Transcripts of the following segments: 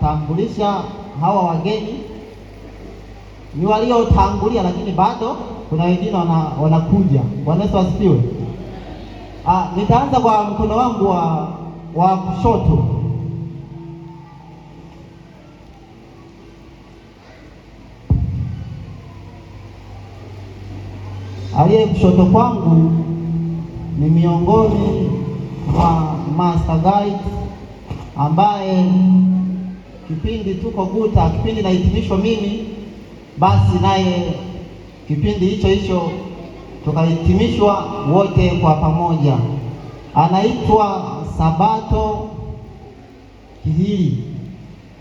Nitawatambulisha hawa wageni, ni waliotangulia, lakini bado kuna wengine wanakuja. Bwana Yesu asifiwe. Nitaanza kwa mkono wangu wa kushoto. Aliye kushoto kwangu ni miongoni mwa master guide ambaye kipindi tuko Guta, kipindi nahitimishwa mimi, basi naye kipindi hicho hicho tukahitimishwa wote kwa pamoja. Anaitwa Sabato Kihili.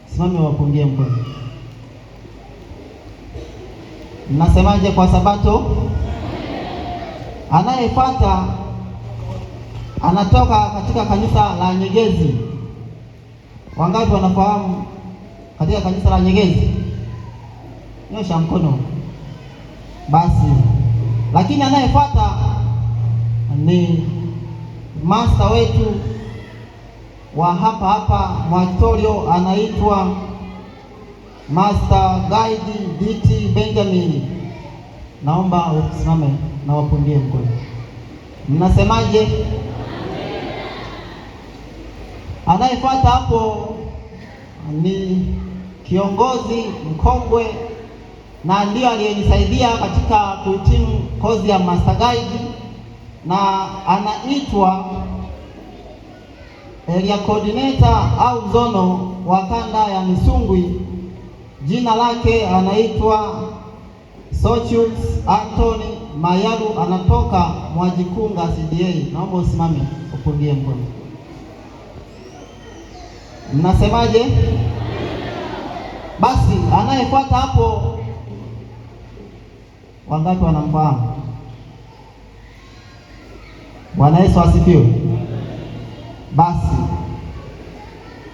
Simame wapungie mkono. Mnasemaje kwa Sabato? Anayefuata anatoka katika kanisa la Nyegezi. Wangapi wanafahamu katika kanisa la Nyegezi? Nyosha mkono. Basi, lakini anayefuata ni master wetu wa hapa hapa Mwakitorio, anaitwa Master Guide DT Benjamin. Naomba usimame na wapungie mkono. Mnasemaje? Anayefuata hapo ni kiongozi mkongwe na ndiyo aliyenisaidia katika kuhitimu kozi ya Master Guide, na anaitwa area coordinator au zono wa kanda ya Misungwi. Jina lake anaitwa Sochus Anthony Mayalu, anatoka Mwajikunga CDA. Naomba usimame upungie mkono. Mnasemaje? Basi anayefuata hapo, wangapi wanamfahamu? Bwana Yesu asifiwe. Basi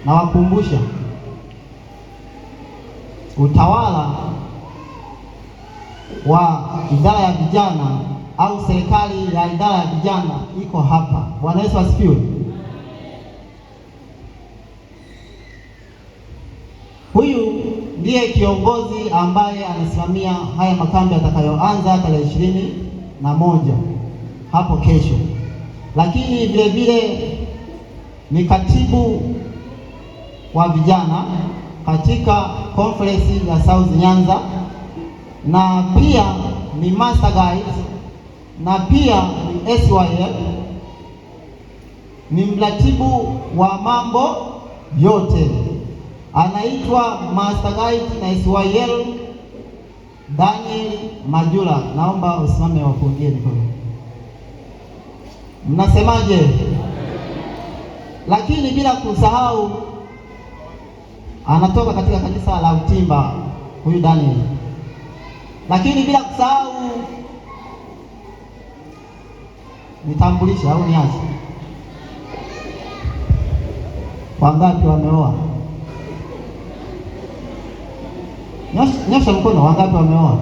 nawakumbusha utawala wa idara ya vijana au serikali ya idara ya vijana iko hapa. Bwana Yesu asifiwe. Huyu ndiye kiongozi ambaye anasimamia haya makambi yatakayoanza tarehe 21 hapo kesho, lakini vile vile ni katibu wa vijana katika conference ya South Nyanza, na pia ni master guide, na pia ni SYL, ni mratibu wa mambo yote. Anaitwa Master Guide na SYL Daniel Majula. Naomba usimame wapungie mikono. Mnasemaje? Lakini bila kusahau anatoka katika kanisa la Utimba huyu Daniel. Lakini bila kusahau, nitambulishe au niache? Wangapi wameoa? Nyosha mkono, wangapi wameoa?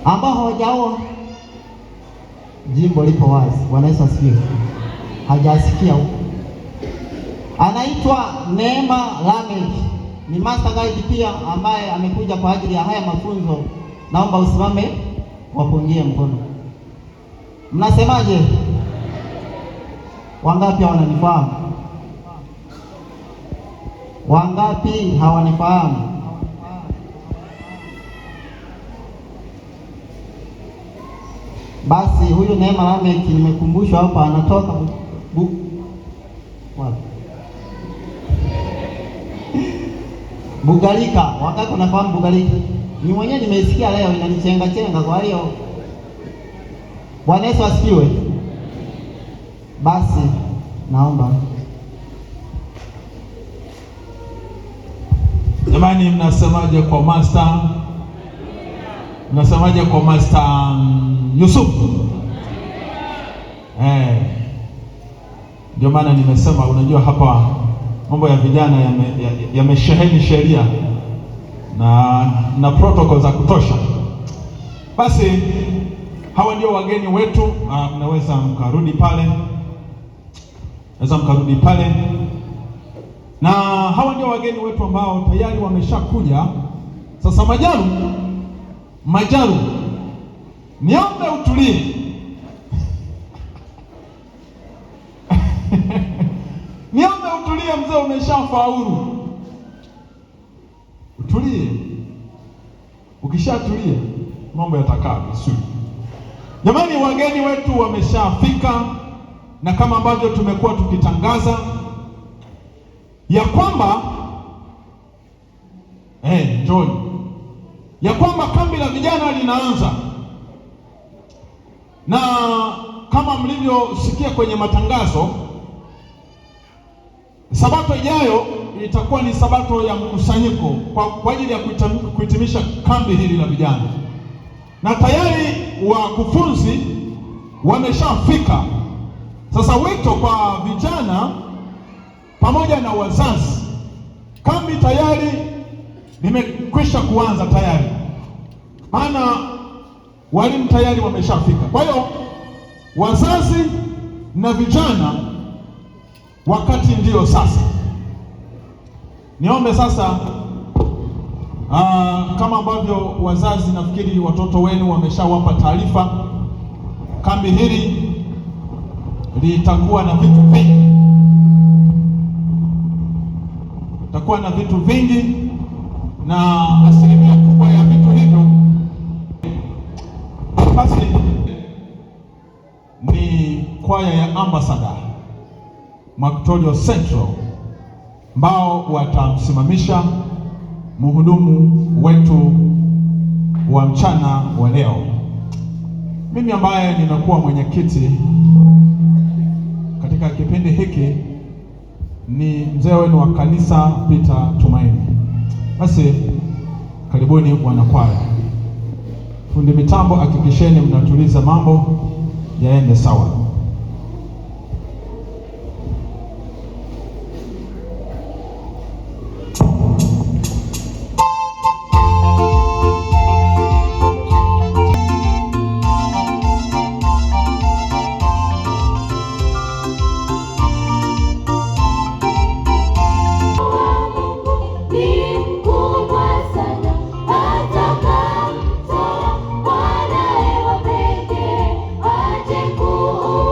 Ambao hawajaoa, jimbo lipo wazi. Bwana Yesu asifiwe. Hajasikia huko. Anaitwa Neema Lameck, ni master guide pia ambaye amekuja kwa ajili ya haya mafunzo. Naomba usimame wapungie mkono. Mnasemaje? Wangapi wananifahamu? Wangapi hawanifahamu? Basi huyu Neema Lameck nimekumbushwa hapa anatoka wapi? Bugalika. Wakati unafahamu Bugalika? Ni mwenyewe nimeisikia leo, inanichenga chenga. Kwa hiyo Bwana Yesu asifiwe. Basi naomba jamani, mnasemaje kwa master? Mnasemaje kwa Master Yusuf? Ndio maana nimesema, unajua hapa mambo ya vijana yamesheheni sheria na protocol za kutosha. Basi hawa ndio wageni wetu. Mnaweza mkarudi pale. Naweza mkarudi pale. Na hawa ndio wageni wetu ambao tayari wameshakuja. Sasa Majaru, Majaru, niombe utulie. Niombe utulie mzee, umeshafaulu. Utulie. Ukishatulia mambo yatakaa vizuri. Jamani, wageni wetu wameshafika, na kama ambavyo tumekuwa tukitangaza ya kwamba njoni, ya kwamba kambi la vijana linaanza, na kama mlivyosikia kwenye matangazo, Sabato ijayo itakuwa ni sabato ya mkusanyiko kwa ajili ya kuhitimisha kambi hili la vijana, na tayari wakufunzi wameshafika. Sasa wito kwa vijana pamoja na wazazi, kambi tayari limekwisha kuanza tayari, maana walimu tayari wameshafika. Kwa hiyo wazazi na vijana, wakati ndio sasa. Niombe sasa, kama ambavyo wazazi nafikiri watoto wenu wameshawapa taarifa, kambi hili litakuwa na vitu vingi, litakuwa na vitu vingi, na asilimia kubwa ya vitu hivyo basi ni kwaya ya Ambassador Mwakitorio Central ambao watamsimamisha mhudumu wetu wa mchana wa leo. Mimi ambaye nimekuwa mwenyekiti katika kipindi hiki ni mzee wenu wa kanisa Peter Tumaini. Basi karibuni wanakwaya. Fundi mitambo, hakikisheni mnatuliza mambo yaende sawa. Ni mkubwa sana hata kamtoa mwanae wa pekee aje kuukomboa.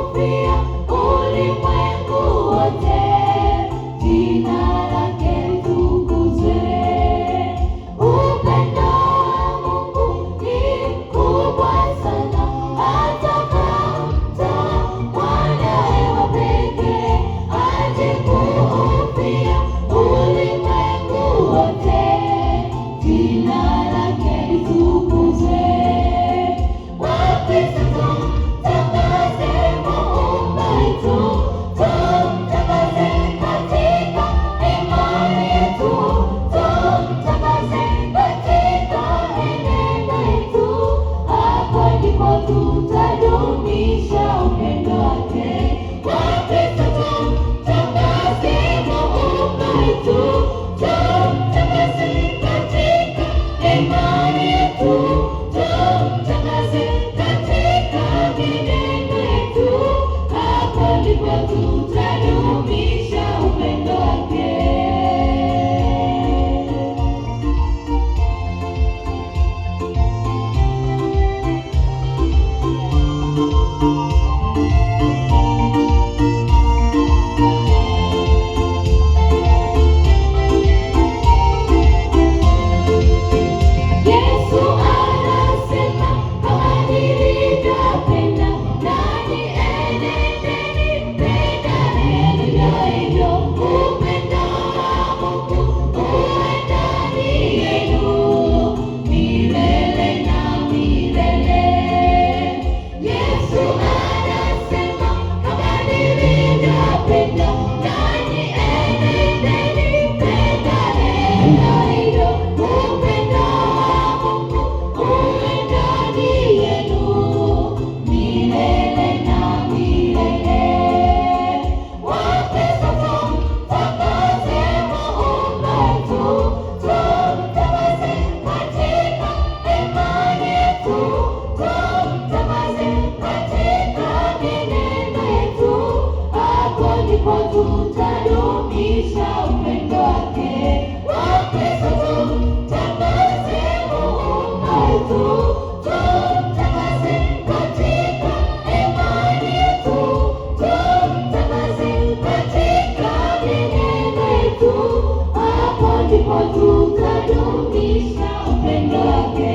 ndipo tutadumisha upendo wake.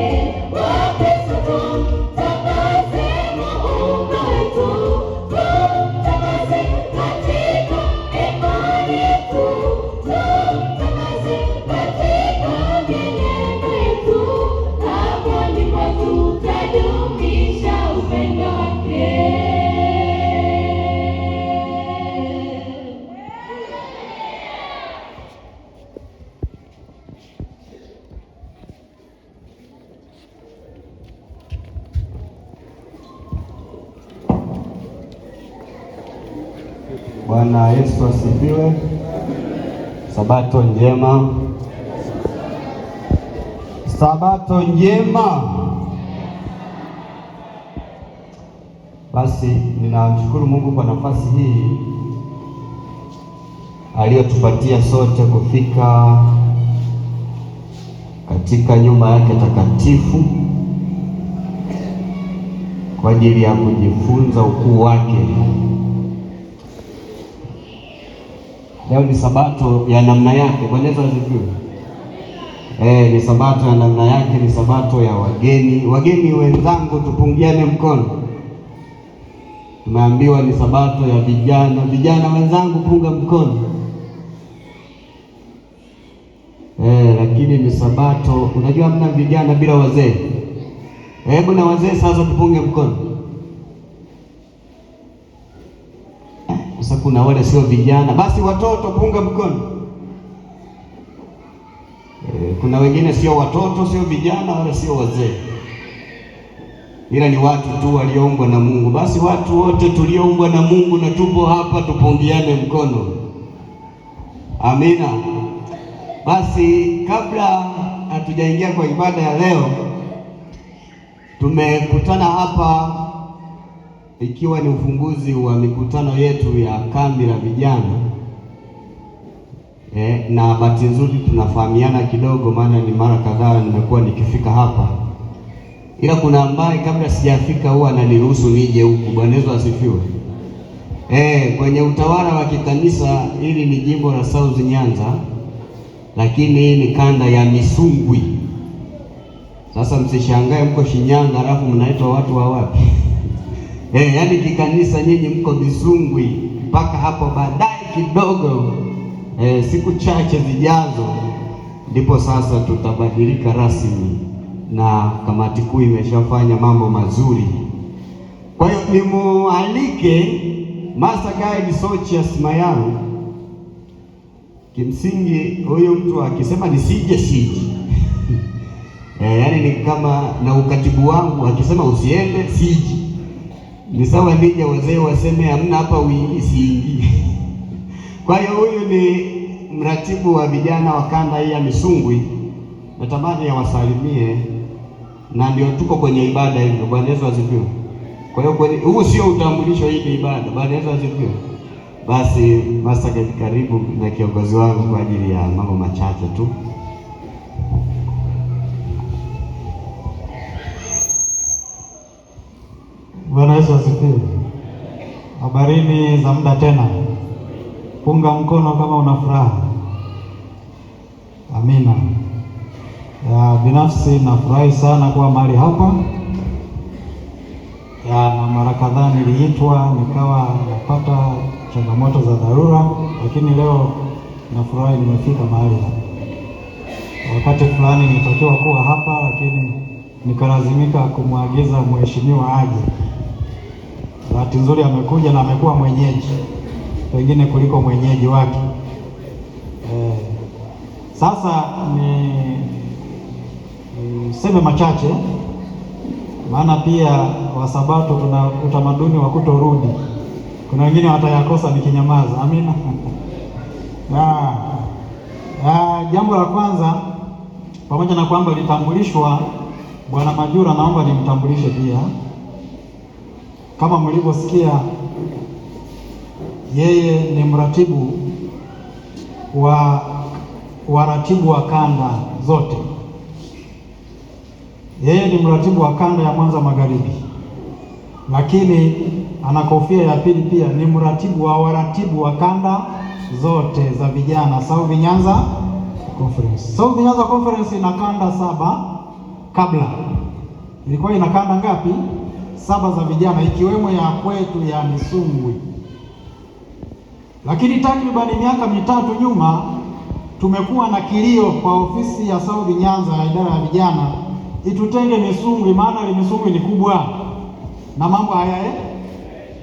Wakristo tumtangaze Muumba wetu, tumtangaze katika imani yetu, tumtangaze katika mienendo yetu. Hapo ndipo tutadumisha upendo wake. Bwana Yesu asifiwe. Sabato njema. Sabato njema. Basi ninamshukuru Mungu kwa nafasi hii aliyotupatia sote kufika katika nyumba yake takatifu kwa ajili ya kujifunza ukuu wake. Leo ni sabato ya namna yake. Bwana Yesu asifiwe. Ni sabato ya namna yake, ni sabato ya wageni. Wageni wenzangu, tupungiane mkono. Tumeambiwa ni sabato ya vijana. Vijana wenzangu, punga mkono. Lakini ni sabato, unajua hamna vijana bila wazee. Hebu na wazee sasa tupunge mkono. Sasa kuna wale sio vijana, basi watoto punga mkono. Kuna wengine sio watoto, sio vijana wala sio wazee, ila ni watu tu walioumbwa na Mungu. Basi watu wote tulioumbwa na Mungu na tupo hapa, tupungiane mkono. Amina. Basi kabla hatujaingia kwa ibada ya leo, tumekutana hapa ikiwa ni ufunguzi wa mikutano yetu ya kambi la vijana. Na bahati nzuri tunafahamiana kidogo, maana ni mara kadhaa nimekuwa nikifika hapa, ila kuna ambaye kabla sijafika huwa ananiruhusu nije huku. Bwana Yesu asifiwe. Kwenye utawala wa kikanisa, hili ni jimbo la South Nyanza, lakini hii ni kanda ya Misungwi. Sasa msishangae mko Shinyanga alafu mnaitwa watu wa wapi? Yaani kikanisa nyinyi mko Misungwi mpaka hapo baadaye kidogo, siku chache zijazo ndipo sasa tutabadilika rasmi, na kamati kuu imeshafanya mambo mazuri. Kwa hiyo nimualike Master Guide Sochius Mayalu. Kimsingi huyu mtu akisema nisije siji. Yaani ni kama na ukatibu wangu akisema usiende siji. Ni sawa nije wazee waseme hamna hapa uingi, siingi. Kwa hiyo huyu ni mratibu wa vijana wa kanda hii ya Misungwi. Natamani awasalimie, na ndio tuko kwenye ibada hivyo. Bwana Yesu asifiwe. Kwa hiyo huu sio utambulisho, hii ni ibada. Bwana Yesu asifiwe. Basi Master Guide, karibu na kiongozi wangu kwa ajili ya mambo machache tu. Bwana Yesu asifiwe. Habarini za muda tena. Punga mkono kama una furaha. Amina. Binafsi nafurahi sana kuwa mahali hapa. Na mara kadhaa niliitwa nikawa napata changamoto za dharura, lakini leo nafurahi nimefika mahali hapa. Wakati fulani nilitakiwa kuwa hapa, lakini nikalazimika kumwagiza mheshimiwa aje. Bahati nzuri amekuja na amekuwa mwenyeji, pengine kuliko mwenyeji wake. Sasa ni niseme machache, maana pia Wasabato tuna utamaduni wa kutorudi. Kuna wengine watayakosa nikinyamaza. Amina. Jambo la kwanza, pamoja na kwamba litambulishwa Bwana Majura, naomba nimtambulishe pia. Kama mlivyosikia, yeye ni mratibu wa waratibu wa kanda zote. Yeye ni mratibu wa kanda ya Mwanza Magharibi, lakini ana kofia ya pili pia, ni mratibu wa waratibu wa kanda zote za vijana South Nyanza. Conference. South Nyanza Conference ina kanda 7 kabla. Ilikuwa ina kanda ngapi? 7 za vijana, ikiwemo ya kwetu ya Misungwi. Lakini takribani miaka 3 nyuma tumekuwa na kilio kwa ofisi ya South Nyanza ya idara ya vijana itutenge Misungwi, maana ile Misungwi ni kubwa na mambo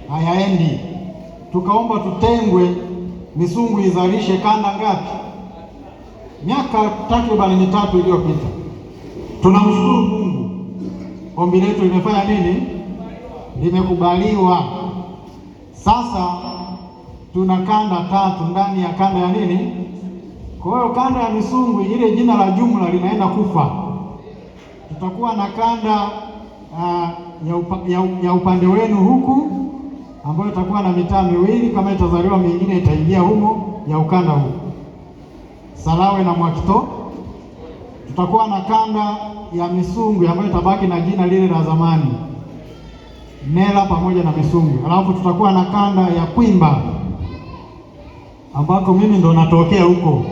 hayaendi. Tukaomba tutengwe Misungwi izalishe kanda ngapi? Miaka takribani 3 iliyopita. Tunamshukuru Mungu, ombi letu limefanya nini? Limekubaliwa. Sasa tuna kanda 3 ndani ya kanda ya nini? Kwa hiyo kanda ya Misungwi ile jina la jumla linaenda kufa. Tutakuwa na kanda ya upande wenu huku ambayo itakuwa na mitaa 2, kama itazaliwa mingine itaingia humo ya ukanda huu Salawe na Mwakito. Tutakuwa na kanda ya Misungwi ambayo itabaki na jina lile la zamani Nela pamoja na Misungwi. Alafu tutakuwa na kanda ya Kwimba ambako mimi ndo natokea huko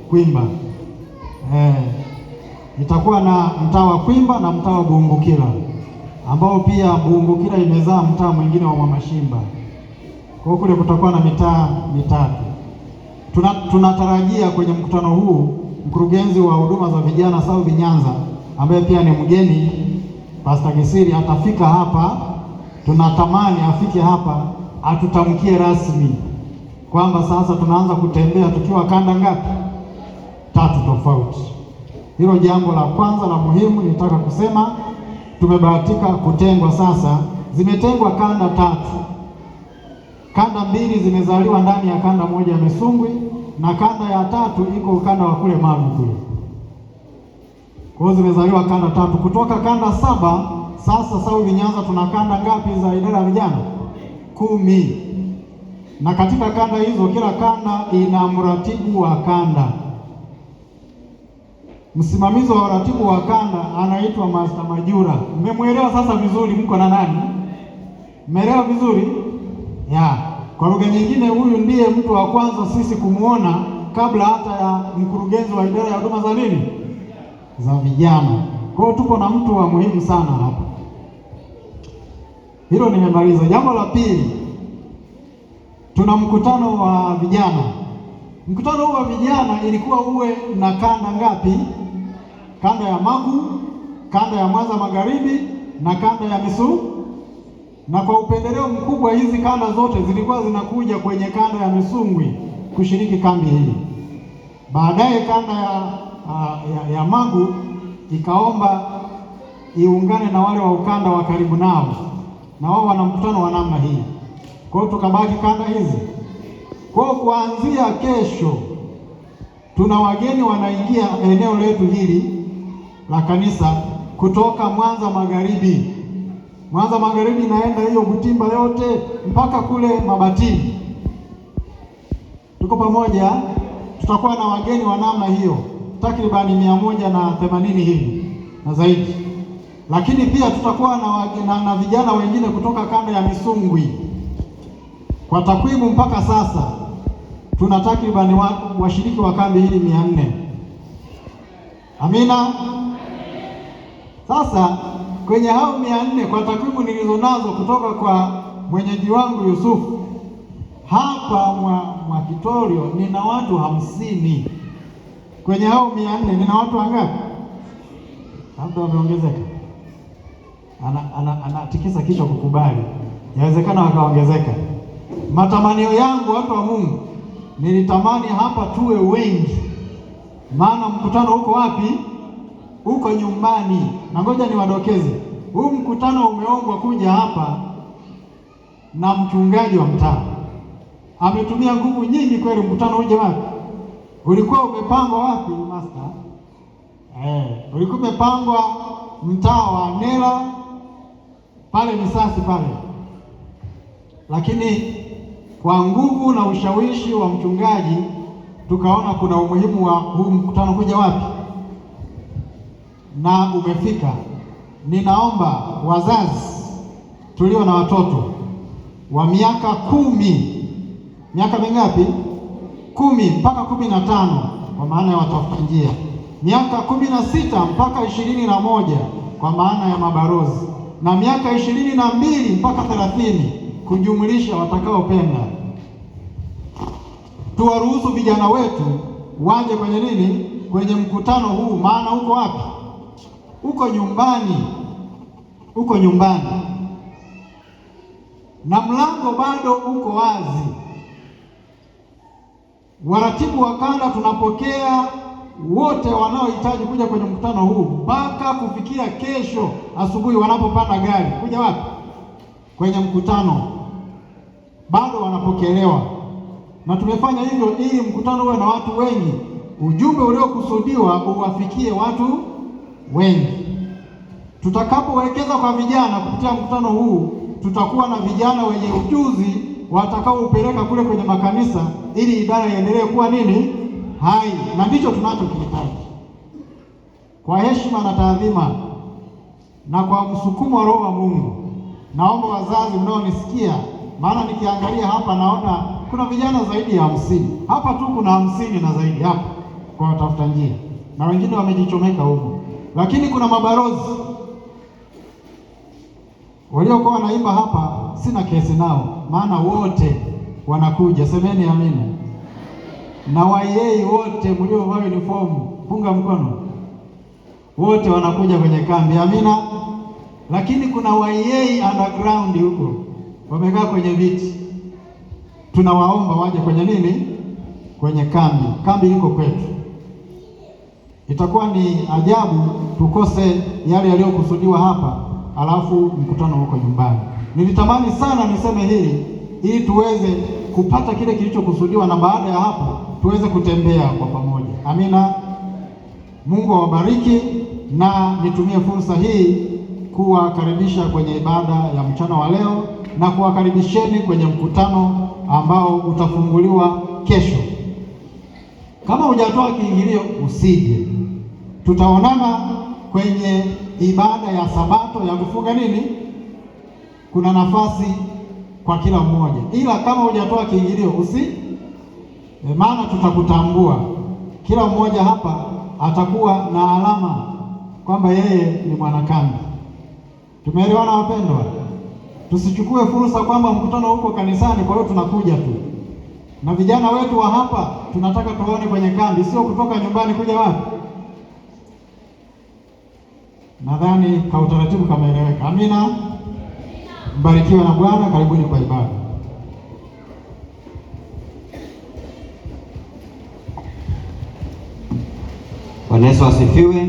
Kwimba. Itakuwa na mtaa wa Kwimba na mtaa wa Buungukila, ambao pia Buungukila imezaa mtaa mwingine wa Mwamashimba. Kwa hiyo kule kutakuwa na mitaa 3. Tunatarajia kwenye mkutano huu mkurugenzi wa huduma za vijana South Nyanza ambaye pia ni mgeni, Pastor Gisiri, atafika hapa. Tunatamani afike hapa atutamkie rasmi kwamba sasa tunaanza kutembea tukiwa kanda ngapi? 3 tofauti. Hilo jambo la kwanza la muhimu nilitaka kusema. Tumebahatika kutengwa sasa, zimetengwa kanda 3. Kanda 2 zimezaliwa ndani ya kanda moja ya Misungwi na kanda ya 3 iko ukanda wa kule Magu kule. Kwa hiyo zimezaliwa kanda 3 kutoka kanda 7. Sasa South Nyanza tuna kanda ngapi za idara ya vijana? 10. Na katika kanda hizo kila kanda ina mratibu wa kanda. Msimamizi wa uratibu wa kanda anaitwa Master Majura. Mmemwelewa sasa vizuri? Mko na nani? Mmeelewa vizuri? Ya. Kwa lugha nyingine, huyu ndiye mtu wa kwanza sisi kumuona kabla hata ya mkurugenzi wa idara ya huduma za nini? Za vijana. Kwa hiyo tuko na mtu wa muhimu sana hapa. Hilo nimemaliza. Jambo la pili, tuna mkutano wa vijana. Mkutano huu wa vijana ilikuwa uwe na kanda ngapi? Kanda ya Magu, kanda ya Mwanza Magharibi na kanda ya Misungwi. Na kwa upendeleo mkubwa hizi kanda zote zilikuwa zinakuja kwenye kanda ya Misungwi kushiriki kambi hii. Baadaye kanda ya Magu ikaomba iungane na wale wa ukanda wa karibu nao, na wao wana mkutano wa namna hii. Kwa hiyo tukabaki kanda hizi. Kwa hiyo kuanzia kesho tuna wageni wanaingia eneo letu hili la kanisa kutoka Mwanza Magharibi. Mwanza Magharibi inaenda hiyo Butimba yote mpaka kule Mabatini. Tuko pamoja? Tutakuwa na wageni wa namna hiyo takribani 180 hivi na zaidi. Lakini pia tutakuwa na vijana wengine kutoka kanda ya Misungwi. Kwa takwimu mpaka sasa tuna takribani washiriki wa kambi hili 400. Amina. Sasa kwenye hao 400 kwa takwimu nilizonazo kutoka kwa mwenyeji wangu Yusufu hapa Mwakitorio nina watu 50. Kwenye hao 400 nina watu wangapi? Labda wameongezeka. Anatikisa kichwa kukubali. Yawezekana wakaongezeka. Matamanio yangu watu wa Mungu, nilitamani hapa tuwe wengi. Maana mkutano uko wapi? Uko nyumbani. Na ngoja niwadokeze, huu mkutano umeombwa kuja hapa na mchungaji wa mtaa. Ametumia nguvu nyingi kweli mkutano uje wapi? Ulikuwa umepangwa wapi master? Ulikuwa umepangwa mtaa wa Nela pale Misasi pale. Lakini kwa nguvu na ushawishi wa mchungaji tukaona kuna umuhimu wa huu mkutano kuja wapi? Na umefika. Ninaomba wazazi tulio na watoto wa miaka 10, miaka mingapi? 10 mpaka 15, kwa maana ya watafuta njia, miaka 16 mpaka 21 kwa maana ya mabalozi, na miaka 22 mpaka 30 kujumlisha watakaopenda. Tuwaruhusu vijana wetu waje kwenye nini? Kwenye mkutano huu, maana uko wapi? Uko nyumbani, uko nyumbani, na mlango bado uko wazi. Waratibu wa kanda tunapokea wote wanaohitaji kuja kwenye mkutano huu mpaka kufikia kesho asubuhi wanapopanda gari kuja wapi? Kwenye mkutano, bado wanapokelewa. Na tumefanya hivyo ili mkutano uwe na watu wengi, ujumbe uliokusudiwa uwafikie watu wengi. Tutakapowekeza kwa vijana kupitia mkutano huu, tutakuwa na vijana wenye ujuzi watakaoupeleka kule kwenye makanisa ili idara iendelee kuwa nini? Hai. Na ndicho tunachokihitaji. Kwa heshima na taadhima na kwa msukumo wa Roho wa Mungu, naomba wazazi mnaonisikia, maana nikiangalia hapa naona kuna vijana zaidi ya 50 hapa tu, kuna 50 na zaidi hapa kwa watafuta njia, na wengine wamejichomeka huko, lakini kuna mabalozi waliokuwa wanaimba hapa, sina kesi nao, maana wote wanakuja. Semeni amina. Na wayei wote mliovaa uniform, punga mkono, wote wanakuja kwenye kambi, amina. Lakini kuna wayei underground huko wamekaa kwenye viti, tunawaomba waje kwenye nini? Kwenye kambi. Kambi iko kwetu. Itakuwa ni ajabu tukose yale yaliyokusudiwa hapa, alafu mkutano huko nyumbani. Nilitamani sana niseme hili ili tuweze kupata kile kilichokusudiwa, na baada ya hapo tuweze kutembea kwa pamoja. Amina. Mungu awabariki, na nitumie fursa hii kuwakaribisha kwenye ibada ya mchana wa leo na kuwakaribisheni kwenye mkutano ambao utafunguliwa kesho. Kama hujatoa kiingilio usije. Tutaonana kwenye ibada ya Sabato ya kufunga nini? Kuna nafasi kwa kila mmoja, ila kama hujatoa kiingilio usi, maana tutakutambua. Kila mmoja hapa atakuwa na alama kwamba yeye ni mwanakambi. Tumeelewana wapendwa? Tusichukue fursa kwamba mkutano huko kanisani, kwa hiyo tunakuja tu. Na vijana wetu wa hapa tunataka tuone kwenye kambi, sio kutoka nyumbani kuja wapi. Nadhani kwa utaratibu kameeleweka. Amina. Mbarikiwe na Bwana. Karibuni kwa ibada. Bwana Yesu asifiwe.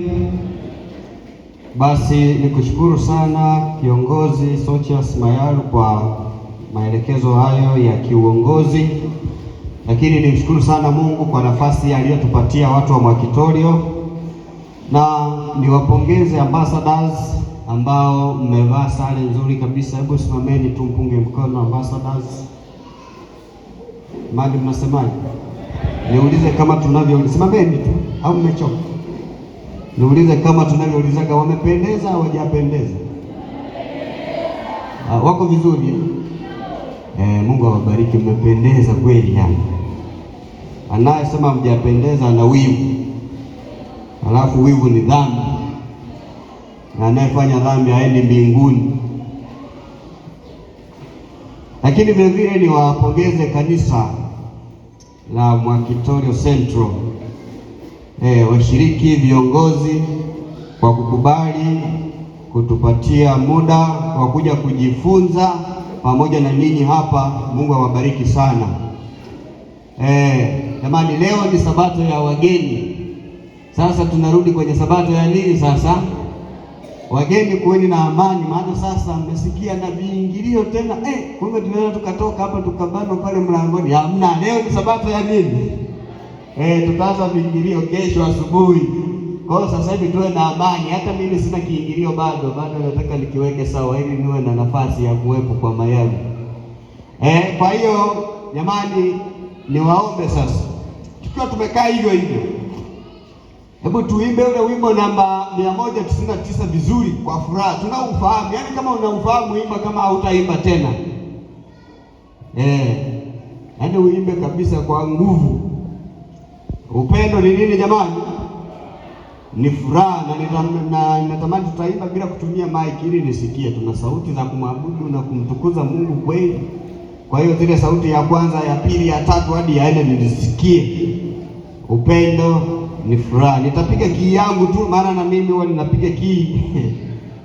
Basi nikushukuru sana kiongozi Sochias Mayalu kwa maelekezo hayo ya kiuongozi, lakini nimshukuru sana Mungu kwa nafasi aliyotupatia watu wa Mwakitorio, na niwapongeze ambassadors ambao mmevaa sare nzuri kabisa. Hebu simameni tumpunge mkono ambassadors. Madi, mnasemaje? Niulize kama tunavyo, simameni tu au mmechoka? Niulize kama tunavyoulizaga, wamependeza au hawajapendeza? Wako vizuri eh? Mungu awabariki, mmependeza kweli yani. Anayesema mjapendeza ana wivu, alafu wivu ni dhambi, na anayefanya dhambi haendi mbinguni. Lakini vile vile niwapongeze kanisa la Mwakitorio Central, washiriki, viongozi kwa kukubali kutupatia muda wa kuja kujifunza pamoja na ninyi hapa. Mungu awabariki sana. Jamani, leo ni sabato ya wageni. Sasa tunarudi kwenye sabato ya nini sasa? Wageni kuweni na amani, maana sasa mmesikia na viingilio tena. Kumbe tunaweza tukatoka hapa tukabanwa pale mlangoni. Hamna, leo ni sabato ya nini? Tutaanza viingilio kesho asubuhi. Kwa hiyo sasa hivi tuwe na amani. Hata mimi sina kiingilio bado nataka nikiweke sawa ili niwe na nafasi ya kuwepo kwa Mayalu. Kwa hiyo jamani, niwaombe sasa, tukiwa tumekaa hivyo hivyo, hebu tuimbe ule wimbo namba 199 vizuri kwa furaha. Tunaufahamu, yaani kama unaufahamu imba, kama hautaimba tena. Yaani uimbe kabisa kwa nguvu. Upendo ni nini jamani? Ni furaha. Na natamani tutaimba bila kutumia mic ili nisikie. Tuna sauti za kumwabudu na kumtukuza Mungu kweli. Kwa hiyo zile sauti ya kwanza, ya pili, ya tatu hadi ya nne nilisikie. Upendo ni furaha. Nitapiga kii yangu tu, maana na mimi huwa ninapiga kii.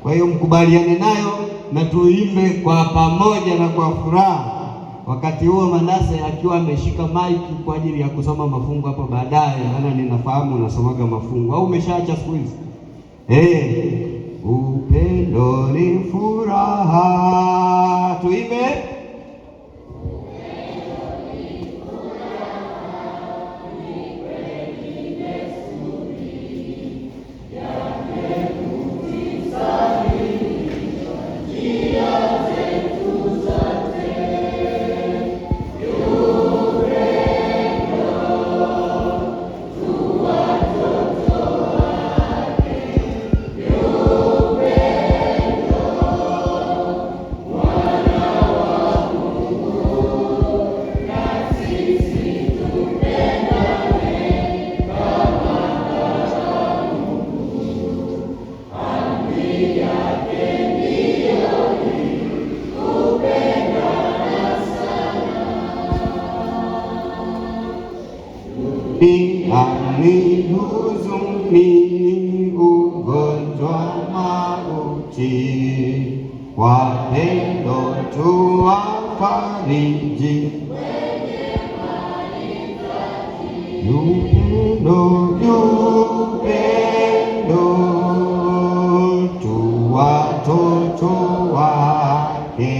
Kwa hiyo mkubaliane nayo na tuimbe kwa pamoja na kwa furaha. Wakati huo Manase akiwa ameshika maiki kwa ajili ya kusoma mafungu hapo baadaye, maana ninafahamu unasomaga mafungu au umeshaacha siku hizi? Upendo ni furaha, tuimbe. Ni huzuni, ugonjwa, mauti, kwa pendo tuwafariji. Upendo, upendo tu watoto wake,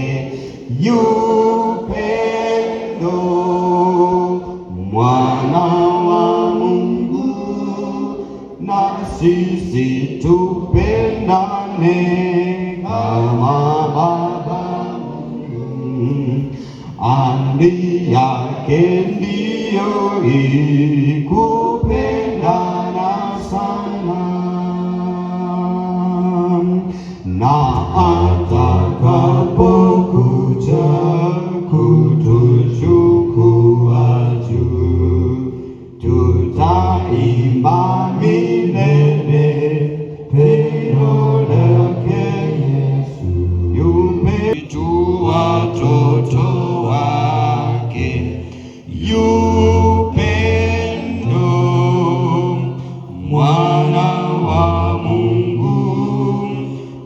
upendo mwana wa Mungu, na sisi tupendane kama Baba Mungu. Amri yake ndiyo hii, kupendana sana, na atakapokuja kutuchukua juu, tutaimba milele pendo lake Yesu. Yupe tu watoto wake, upendo mwana wa Mungu,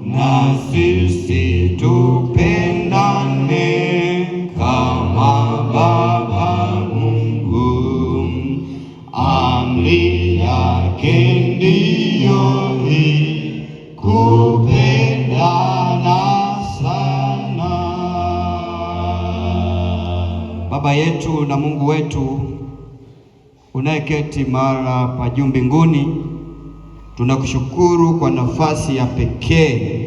na sisi tupendane kama Baba Mungu. Amri yake ndiyo hii, kupendana sana. Baba yetu na Mungu wetu unayeketi mara pa juu mbinguni, tunakushukuru kwa nafasi ya pekee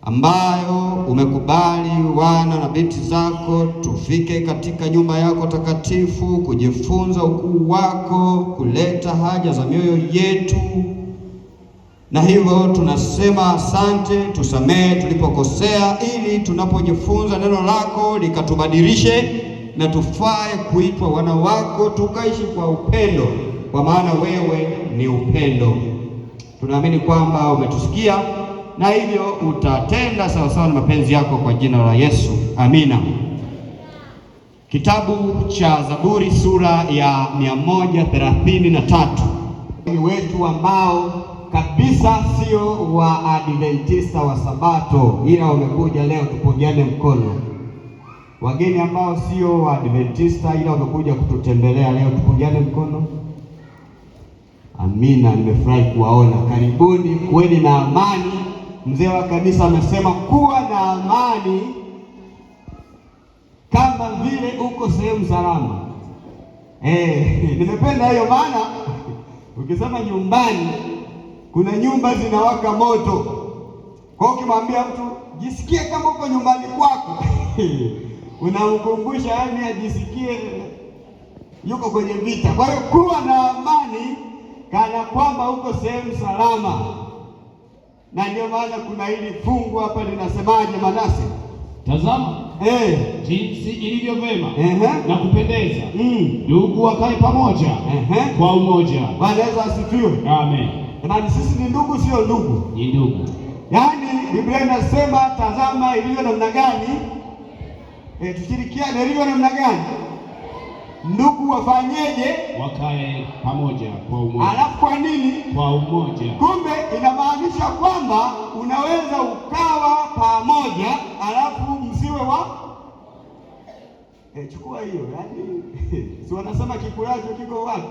ambayo umekubali wana na binti zako tufike katika nyumba yako takatifu kujifunza ukuu wako, kuleta haja za mioyo yetu. Na hivyo tunasema asante, tusamehe tulipokosea, ili tunapojifunza neno lako likatubadilishe na tufae kuitwa wana wako, tukaishi kwa upendo, kwa maana wewe ni upendo. Tunaamini kwamba umetusikia na hivyo utatenda sawasawa na mapenzi yako, kwa jina la Yesu, amina. Kitabu cha Zaburi sura ya 133. Ni wetu ambao kabisa sio wa Adventista wa Sabato, ila wamekuja leo tupungiane mkono. Wageni ambao sio wa Adventista ila wamekuja kututembelea leo, tupungiane mkono. Amina, nimefurahi kuwaona. Karibuni, kuweni na amani. Mzee wa kanisa amesema kuwa na amani kama vile uko sehemu salama. Nimependa hiyo, maana ukisema nyumbani kuna nyumba zinawaka moto. Kwa hiyo ukimwambia mtu jisikie kama uko nyumbani kwako, unamkumbusha yani ajisikie yuko kwenye vita. Kwa hiyo kuwa na amani kana kwamba uko sehemu salama. Na ndio maana kuna hili fungu hapa linasemaje, Manase? Tazama jinsi ilivyo vema na kupendeza ndugu wakae pamoja kwa umoja. Bwana Yesu asifiwe. Amen. Jamani, sisi ni ndugu, sio ndugu? Ni ndugu. Yaani Biblia inasema tazama ilivyo namna gani, tushirikiane ilivyo namna gani, ndugu wafanyeje? Wakae pamoja kwa umoja. Alafu kwa nini? Kwa umoja. Kumbe inamaanisha kwamba unaweza ukawa pamoja alafu msiwe wa chukua hiyo, yaani si wanasema kikulacho kiko wapi?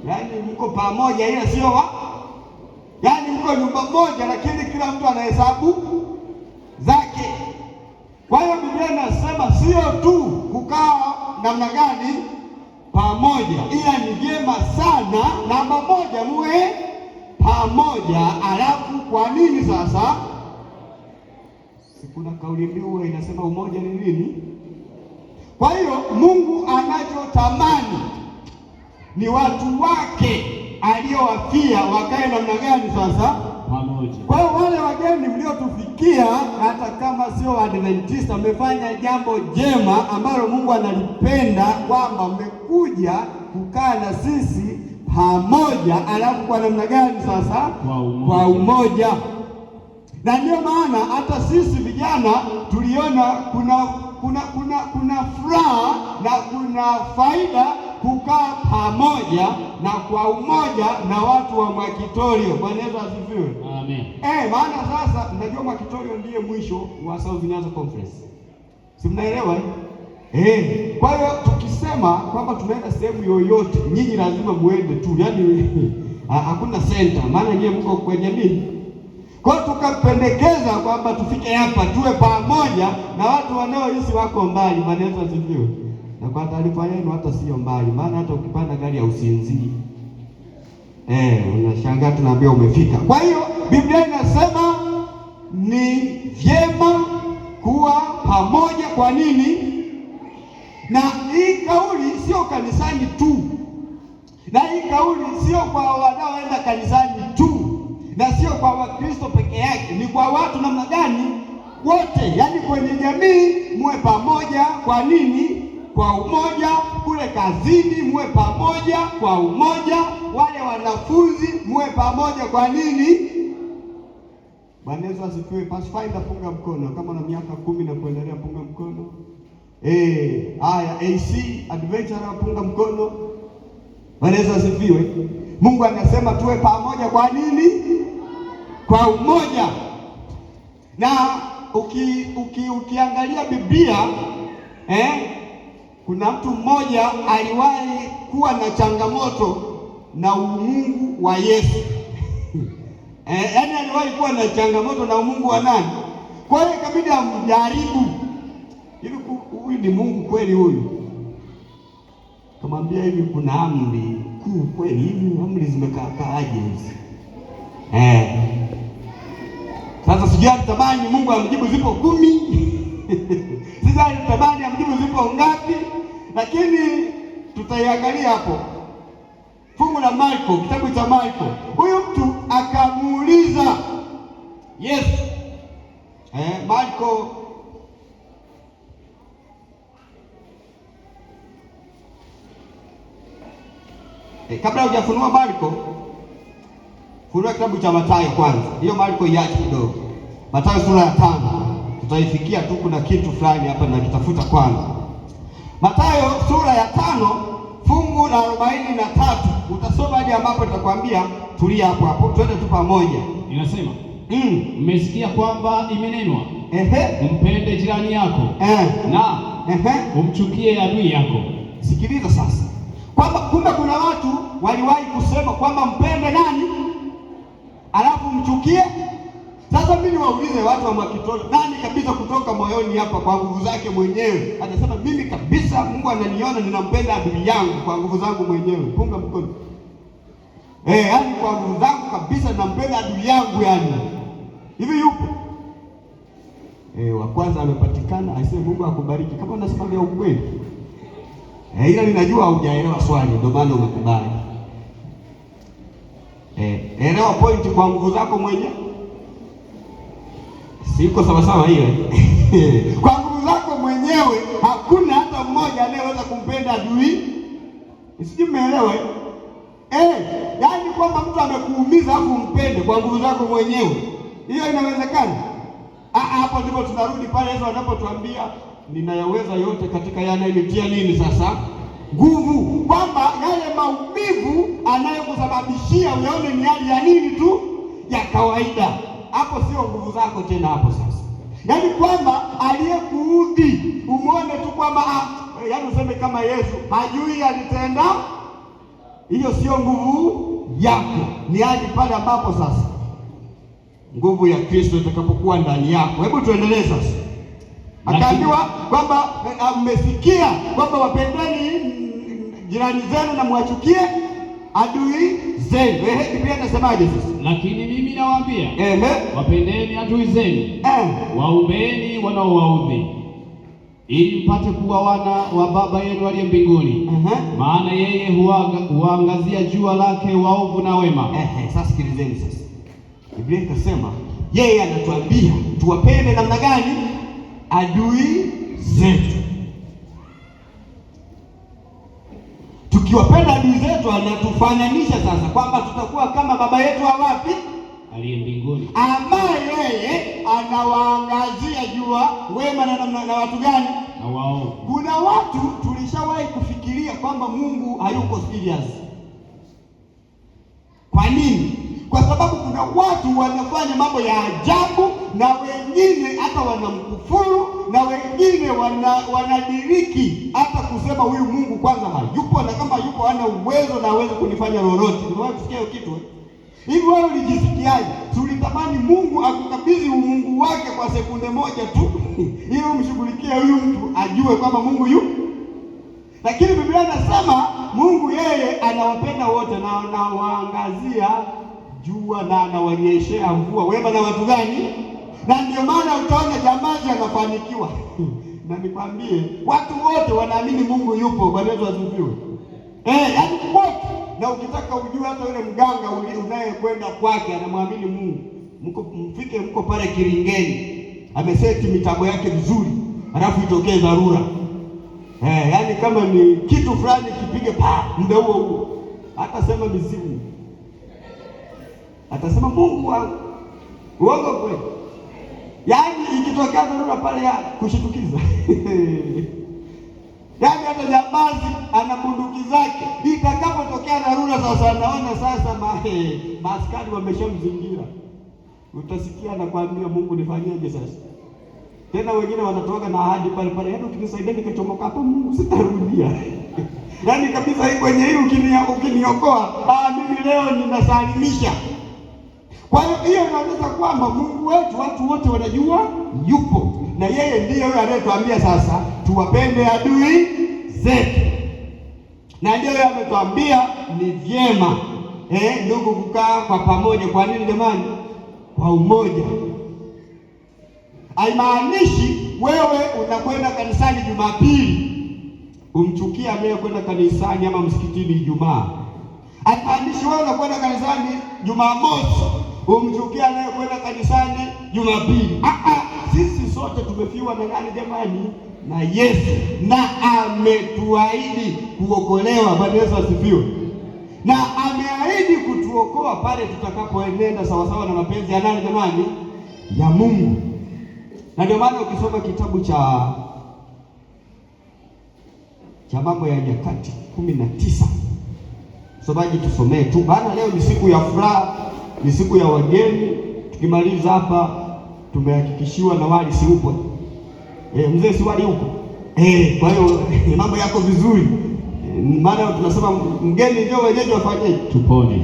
Yaani mko pamoja ila sio wa, yaani mko nyumba moja lakini kila mtu anahesabu zake. Kwa hiyo Biblia inasema sio tu kukaa namna gani pamoja, ila ni vyema sana namba moja muwe pamoja. Alafu kwa nini sasa? Si kuna kauli mbiu inasema umoja ni nini? Kwa hiyo Mungu anachotamani ni watu wake aliowafia wakae namna gani sasa? Pamoja. Kwa hiyo wale wageni mliotufikia, hata kama sio Waadventista, mmefanya jambo jema ambalo Mungu analipenda, kwamba mmekuja kukaa na sisi pamoja. Alafu kwa namna gani sasa? Kwa umoja. Kwa umoja. Na ndio maana hata sisi vijana tuliona kuna furaha na kuna faida kukaa pamoja na kwa umoja na watu wa Mwakitorio. Bwana Yesu asifiwe. Amen. Maana sasa mnajua Mwakitorio ndiye mwisho wa South Nyanza Conference. Si mnaelewa? Kwa hiyo tukisema kwamba tunaenda sehemu yoyote, nyinyi lazima muende tu. Yaani hakuna center, maana nyinyi mko kwenye nini? Kwa hiyo tukapendekeza kwamba tufike hapa tuwe pamoja na watu wanaoishi wako mbali. Bwana Yesu asifiwe. Na kwa taarifa yenu hata sio mbali, maana hata ukipanda gari ya usinzii unashangaa tunaambia umefika. Kwa hiyo Biblia inasema ni vyema kuwa pamoja. Kwa nini? Na hii kauli sio kanisani tu, na hii kauli sio kwa wanaoenda kanisani tu, na sio kwa Wakristo peke yake, ni kwa watu namna gani? Wote, yaani kwenye jamii muwe pamoja. Kwa nini? Kwa umoja. Kule kazini muwe pamoja kwa umoja. Wale wanafunzi muwe pamoja. Kwa nini? Bwana Yesu asifiwe. Pathfinder, punga mkono kama na miaka 10 na kuendelea, punga mkono. Haya, AC Adventurer, punga mkono. Bwana Yesu asifiwe. Mungu anasema tuwe pamoja. Kwa nini? Kwa umoja. Na ukiangalia Biblia, kuna mtu mmoja aliwahi kuwa na changamoto na umungu wa Yesu. Yaani aliwahi kuwa na changamoto na umungu wa nani? Kwa hiyo ikabidi amjaribu. Hivi huyu ni Mungu kweli huyu? Kamwambia hivi kuna amri kuu kweli, hivi amri zimekaa kaaje hizi? Sasa sijui alitamani Mungu amjibu zipo 10. Sijui alitamani amjibu zipo ngapi, lakini tutaiangalia hapo. Fungu la Marko, kitabu cha Marko. Huyu mtu akamuuliza Yesu. Marko kabla hujafunua Marko, funua kitabu cha Mathayo kwanza. Hiyo Marko iache kidogo. Mathayo sura ya 5. Tutaifikia tu, kuna kitu fulani hapa nakitafuta kwanza. Mathayo sura ya 5 fungu la 43. Utasoma hadi ambapo nitakwambia tulia hapo hapo, twende tu pamoja. Inasema, mmesikia kwamba imenenwa, umpende jirani yako na umchukie adui yako. Sikiliza sasa, kwamba kumbe kuna watu waliwahi kusema kwamba mpende nani alafu mchukie. Sasa mimi niwaulize watu wa Mwakitorio, nani kabisa kutoka moyoni hapa kwa nguvu zake mwenyewe anasema mimi kabisa Mungu ananiona ninampenda adui yangu kwa nguvu zangu mwenyewe? Punga mkono. Yaani kwa nguvu zangu kabisa ninampenda adui yangu yani. Hivi yupo? Wa kwanza amepatikana, aisee, Mungu akubariki kama unasema vya ukweli. Ila ninajua hujaelewa swali ndio maana umekubali. Elewa point kwa nguvu zako mwenyewe. Siko sawa sawa hiyo? Kwa nguvu zako mwenyewe hakuna hata mmoja anayeweza kumpenda adui. Sijui mmeelewa? Yaani kwamba mtu amekuumiza afu umpende kwa nguvu zako mwenyewe, hiyo inawezekana? Hapo ndipo tunarudi pale Yesu anapotuambia ninayaweza yote katika yeye anayenitia nini sasa? Nguvu. Kwamba yale maumivu anayokusababishia uyaone ni hali ya nini tu, ya kawaida. Hapo sio nguvu zako tena hapo sasa. Yaani kwamba aliyekuudhi umuone tu kwamba yaani useme kama Yesu hajui alitenda. Hiyo sio nguvu yako. Ni hadi pale ambapo sasa nguvu ya Kristo itakapokuwa ndani yako. Hebu tuendelee sasa. Akaambiwa kwamba mmesikia kwamba wapendeni jirani zenu na mwachukie adui zenu. Biblia inasemaje sasa? Lakini mimi nawaambia, wapendeni adui zenu, waombeeni wanaowaudhi, ili mpate kuwa wana wa Baba yenu aliye mbinguni. Maana yeye huangazia jua lake waovu na wema. Sasa sikilizeni sasa. Biblia ikasema yeye anatuambia tuwapende namna gani adui zetu. Tukiwapenda adui zetu anatufananisha sasa kwamba tutakuwa kama Baba yetu wa wapi? Aliye mbinguni, ambaye yeye anawaangazia jua wema na watu gani? Na waovu. Kuna watu tulishawahi kufikiria kwamba Mungu hayuko serious. Kwa nini? Kwa sababu kuna watu wanafanya mambo ya ajabu na wengine hata wanamkufuru na wengine wanadiriki hata kusema huyu Mungu kwanza hayupo, na kama yupo hana uwezo na hawezi kunifanya lolote. Umewahi kusikia hiyo kitu? Hivi wewe ulijisikiaje? Tulitamani Mungu akukabidhi umungu wake kwa sekunde moja tu ili umshughulikie huyu mtu ajue kwamba Mungu yupo. Lakini Biblia inasema Mungu yeye anawapenda wote na anawaangazia jua na anawanyeshea mvua wema na watu gani? Na ndio maana utaona jambazi anafanikiwa. Na nikwambie watu wote wanaamini Mungu yupo. Bwana Yesu asifiwe. Yaani wote. Na ukitaka ujue hata yule mganga unayekwenda kwake anamwamini Mungu. Mfike mko pale Kiringeni, ameseti mitambo yake vizuri, halafu itokee dharura. Yaani kama ni kitu fulani kipige pa muda huo huo, atasema mizimu, atasema Mungu wangu. Uongo kweli? Yaani ikitokea dharura pale ya kushitukiza. Yaani hata jambazi ana bunduki zake, itakapotokea dharura sasa anaona sasa maaskari wameshamzingira, utasikia anakuambia Mungu nifanyeje sasa? Tena wengine wanatoka na ahadi pale pale, yaani ukinisaidia nikachomoka hapa Mungu sitarudia. Yaani kabisa hii kwenye hii ukiniokoa, mimi leo ninasalimisha. Kwa hiyo hiyo inaonyesha kwamba Mungu wetu watu wote wanajua yupo, na yeye ndiye yule anayetuambia sasa tuwapende adui zetu, na ndiye yule ametuambia ni vyema ndugu kukaa kwa pamoja. Kwa nini jamani? Kwa umoja. Haimaanishi wewe unakwenda kanisani Jumapili umchukie anayekwenda kanisani ama msikitini Ijumaa. Haimaanishi wewe unakwenda kanisani Jumamosi umchukie anayekwenda kanisani Jumapili. Sisi sote tumefiwa na nani jamani? Na Yesu, na ametuahidi kuokolewa. Bwana Yesu asifiwe. Na ameahidi kutuokoa pale tutakapoenenda sawasawa na mapenzi ya nani jamani? Ya Mungu. Na ndio maana ukisoma kitabu cha Mambo ya Nyakati 19, msomaji tusomee tu, maana leo ni siku ya furaha, ni siku ya wageni. Tukimaliza hapa tumehakikishiwa na wali si upo. Mzee si wali upo. Kwa hiyo mambo yako vizuri. Maana tunasema mgeni ndio wenyeji wafanyeje? Tupone.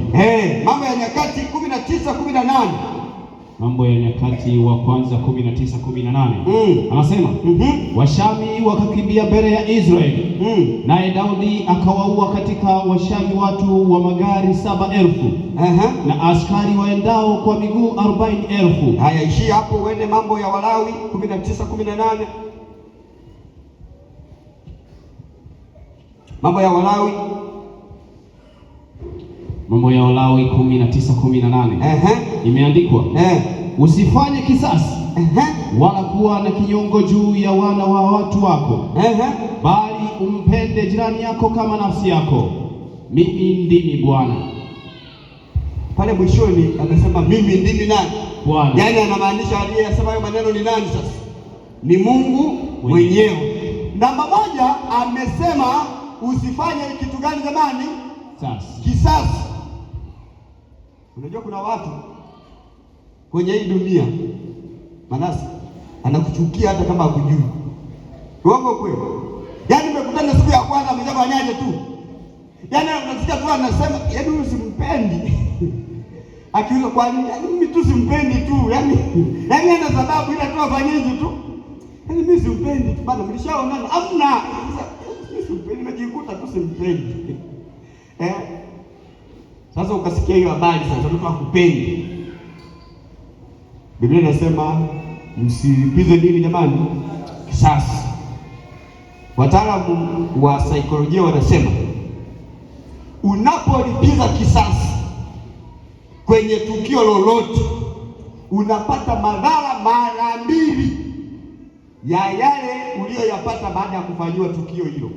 Mambo ya Nyakati 19:18. Mambo ya Nyakati wa kwanza 19:18. Anasema, Washami wakakimbia mbele ya Israeli. Naye Daudi akawaua katika Washami watu wa magari 7,000. Na askari waendao kwa miguu 40,000. Haya, ishia hapo uende Mambo ya Walawi 19:18. Mambo ya Walawi, Mambo ya Walawi 19:18. Imeandikwa, usifanye kisasi Wala kuwa na kinyongo juu ya wana wa watu wako, bali umpende jirani yako kama nafsi yako. Mimi ndimi Bwana. Pale mwishoni amesema mimi ndimi nani? Bwana. Yaani anamaanisha aliyesema hayo maneno ni nani sasa? Ni Mungu mwenyewe. Namba moja amesema usifanye kitu gani jamani? Sasa. Kisasi. Unajua kuna watu kwenye hii dunia, Manase, anakuchukia hata kama hakujui. Uongo kweli? Yaani mmekutana siku ya kwanza ameshafanyaje tu? Yaani unasikia tu anasema, yaani huyu simpendi. Akiuliza kwa nini? Yaani mimi tu simpendi tu. Yaani ana sababu ila tu afanyeje tu. Yaani mimi simpendi tu bana, mlishaonana. Hamna. Mimi simpendi, nimejikuta tu simpendi. Sasa ukasikia hiyo habari sasa mtu hakupendi. Biblia inasema msilipize nini jamani? Kisasi. Wataalamu wa saikolojia wanasema unapolipiza kisasi kwenye tukio lolote unapata madhara mara mbili ya yale uliyoyapata baada ya kufanyiwa tukio hilo.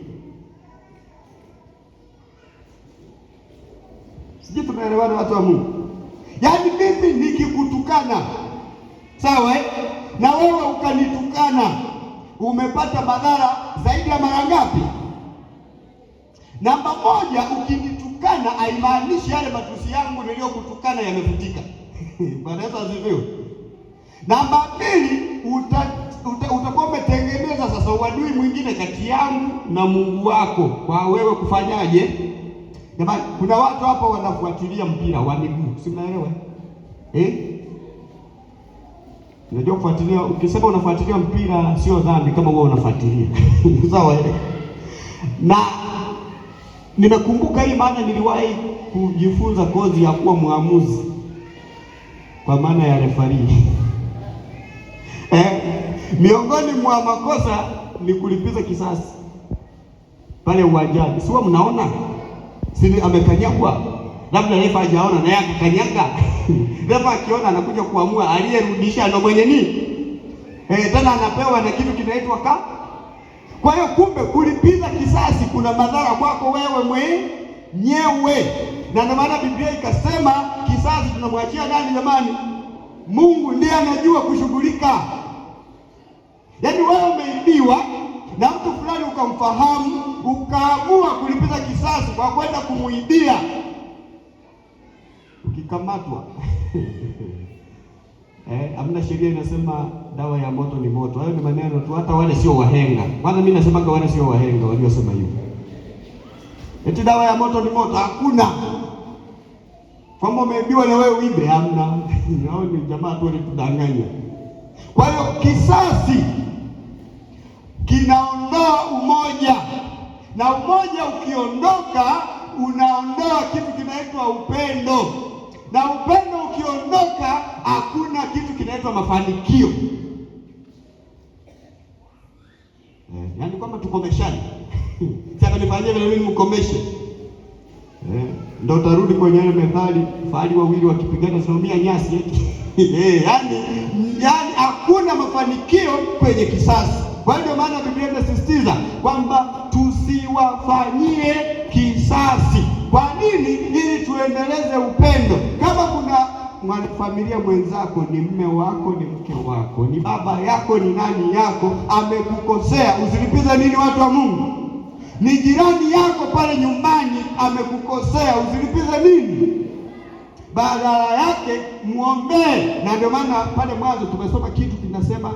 Sijui tunaelewana watu wa Mungu? Yaani mimi nikikutukana, sawa eh? Na wewe ukanitukana, umepata madhara zaidi ya mara ngapi? Namba moja, ukinitukana haimaanishi yale matusi yangu niliyokutukana yamefutika. Bwana Yesu asifiwe. Namba mbili, utakuwa umetengeneza sasa uadui mwingine kati yangu na Mungu wako kwa wewe kufanyaje? Jamani, kuna watu hapa wanafuatilia mpira wa miguu, si mnaelewa? Unajua kufuatilia, ukisema unafuatilia mpira sio dhambi kama wewe unafuatilia. Sawa eh? Na nimekumbuka hii maana niliwahi kujifunza kozi ya kuwa muamuzi kwa maana ya refarii. Miongoni mwa makosa ni kulipiza kisasi pale uwanjani. Si mnaona? Si amekanyagwa? Labda refa hajaona na yeye akakanyaga. Refa akiona anakuja kuamua aliyerudisha ndo mwenye nini? Tena anapewa na kitu kinaitwa ka. Kwa hiyo kumbe kulipiza kisasi kuna madhara kwako wewe mwenyewe. Na ndio maana Biblia ikasema kisasi tunamwachia nani jamani? Mungu ndiye anajua kushughulika. Yaani wewe umeibiwa na mtu fulani ukamfahamu, ukaamua kulipiza kisasi kwa kwenda kumuibia. Ukikamatwa hamna sheria inasema dawa ya moto ni moto. Hayo ni maneno tu, hata wale sio wahenga. Kwanza mimi nasemaga wale sio wahenga waliosema hivyo. Eti dawa ya moto ni moto, hakuna. Kwamba umeibiwa na wewe uibe, hamna. Hao ni jamaa tu walitudanganya. Kwa hiyo kisasi kinaondoa umoja, na umoja ukiondoka unaondoa kitu kinaitwa upendo, na upendo ukiondoka hakuna kitu kinaitwa mafanikio. Yaani kwamba tukomeshane. Sasa nifanyie vile mimi mkomeshe. Ndio utarudi kwenye ile methali, fahali wawili wakipigana zinaumia nyasi eti. Yaani hakuna mafanikio kwenye kisasi. Kwa hiyo maana Biblia inasisitiza kwamba tusiwafanyie kisasi. Kwa nini? Ili tuendeleze upendo. Kama kuna mwanafamilia mwenzako, ni mme wako, ni mke wako, ni baba yako, ni nani yako, amekukosea, usilipize nini watu wa Mungu? Ni jirani yako pale nyumbani amekukosea, usilipize nini? Badala yake muombee. Na ndio maana pale mwanzo tumesoma kitu kinasema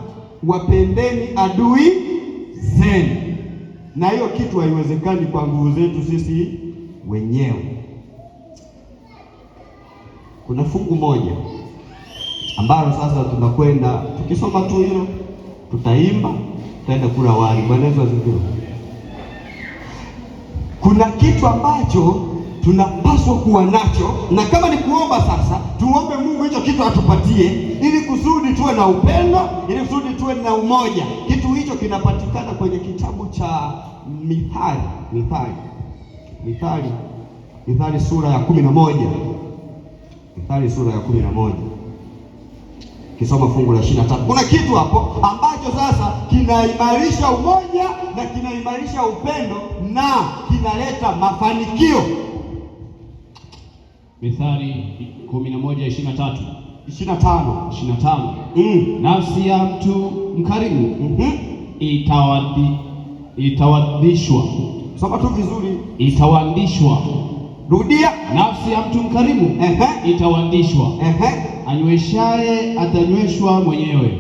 wapendeni adui zenu. Na hiyo kitu haiwezekani kwa nguvu zetu sisi wenyewe. Kuna fungu moja ambalo sasa tunakwenda tukisoma tu hilo, tutaimba, tutaenda kula wali. Bwana Yesu asifiwe. Kuna kitu ambacho tunapaswa kuwa nacho, na kama ni kuomba sasa, tuombe Mungu hicho kitu atupatie, ili kusudi tuwe na upendo, ili kusudi tuwe na umoja. Kitu hicho kinapatikana kwenye kitabu cha Mithali, Mithali sura ya 11. Mithali sura ya 11. Kisoma fungu la 23. Kuna kitu hapo ambacho sasa kinaimarisha umoja na kinaimarisha upendo na kinaleta mafanikio. Mithali 11:23. 25. 25. Nafsi ya mtu mkarimu itawadishwa. Soma tu vizuri. Itawandishwa. Rudia. Nafsi ya mtu mkarimu itawandishwa. Anyweshaye atanyweshwa mwenyewe.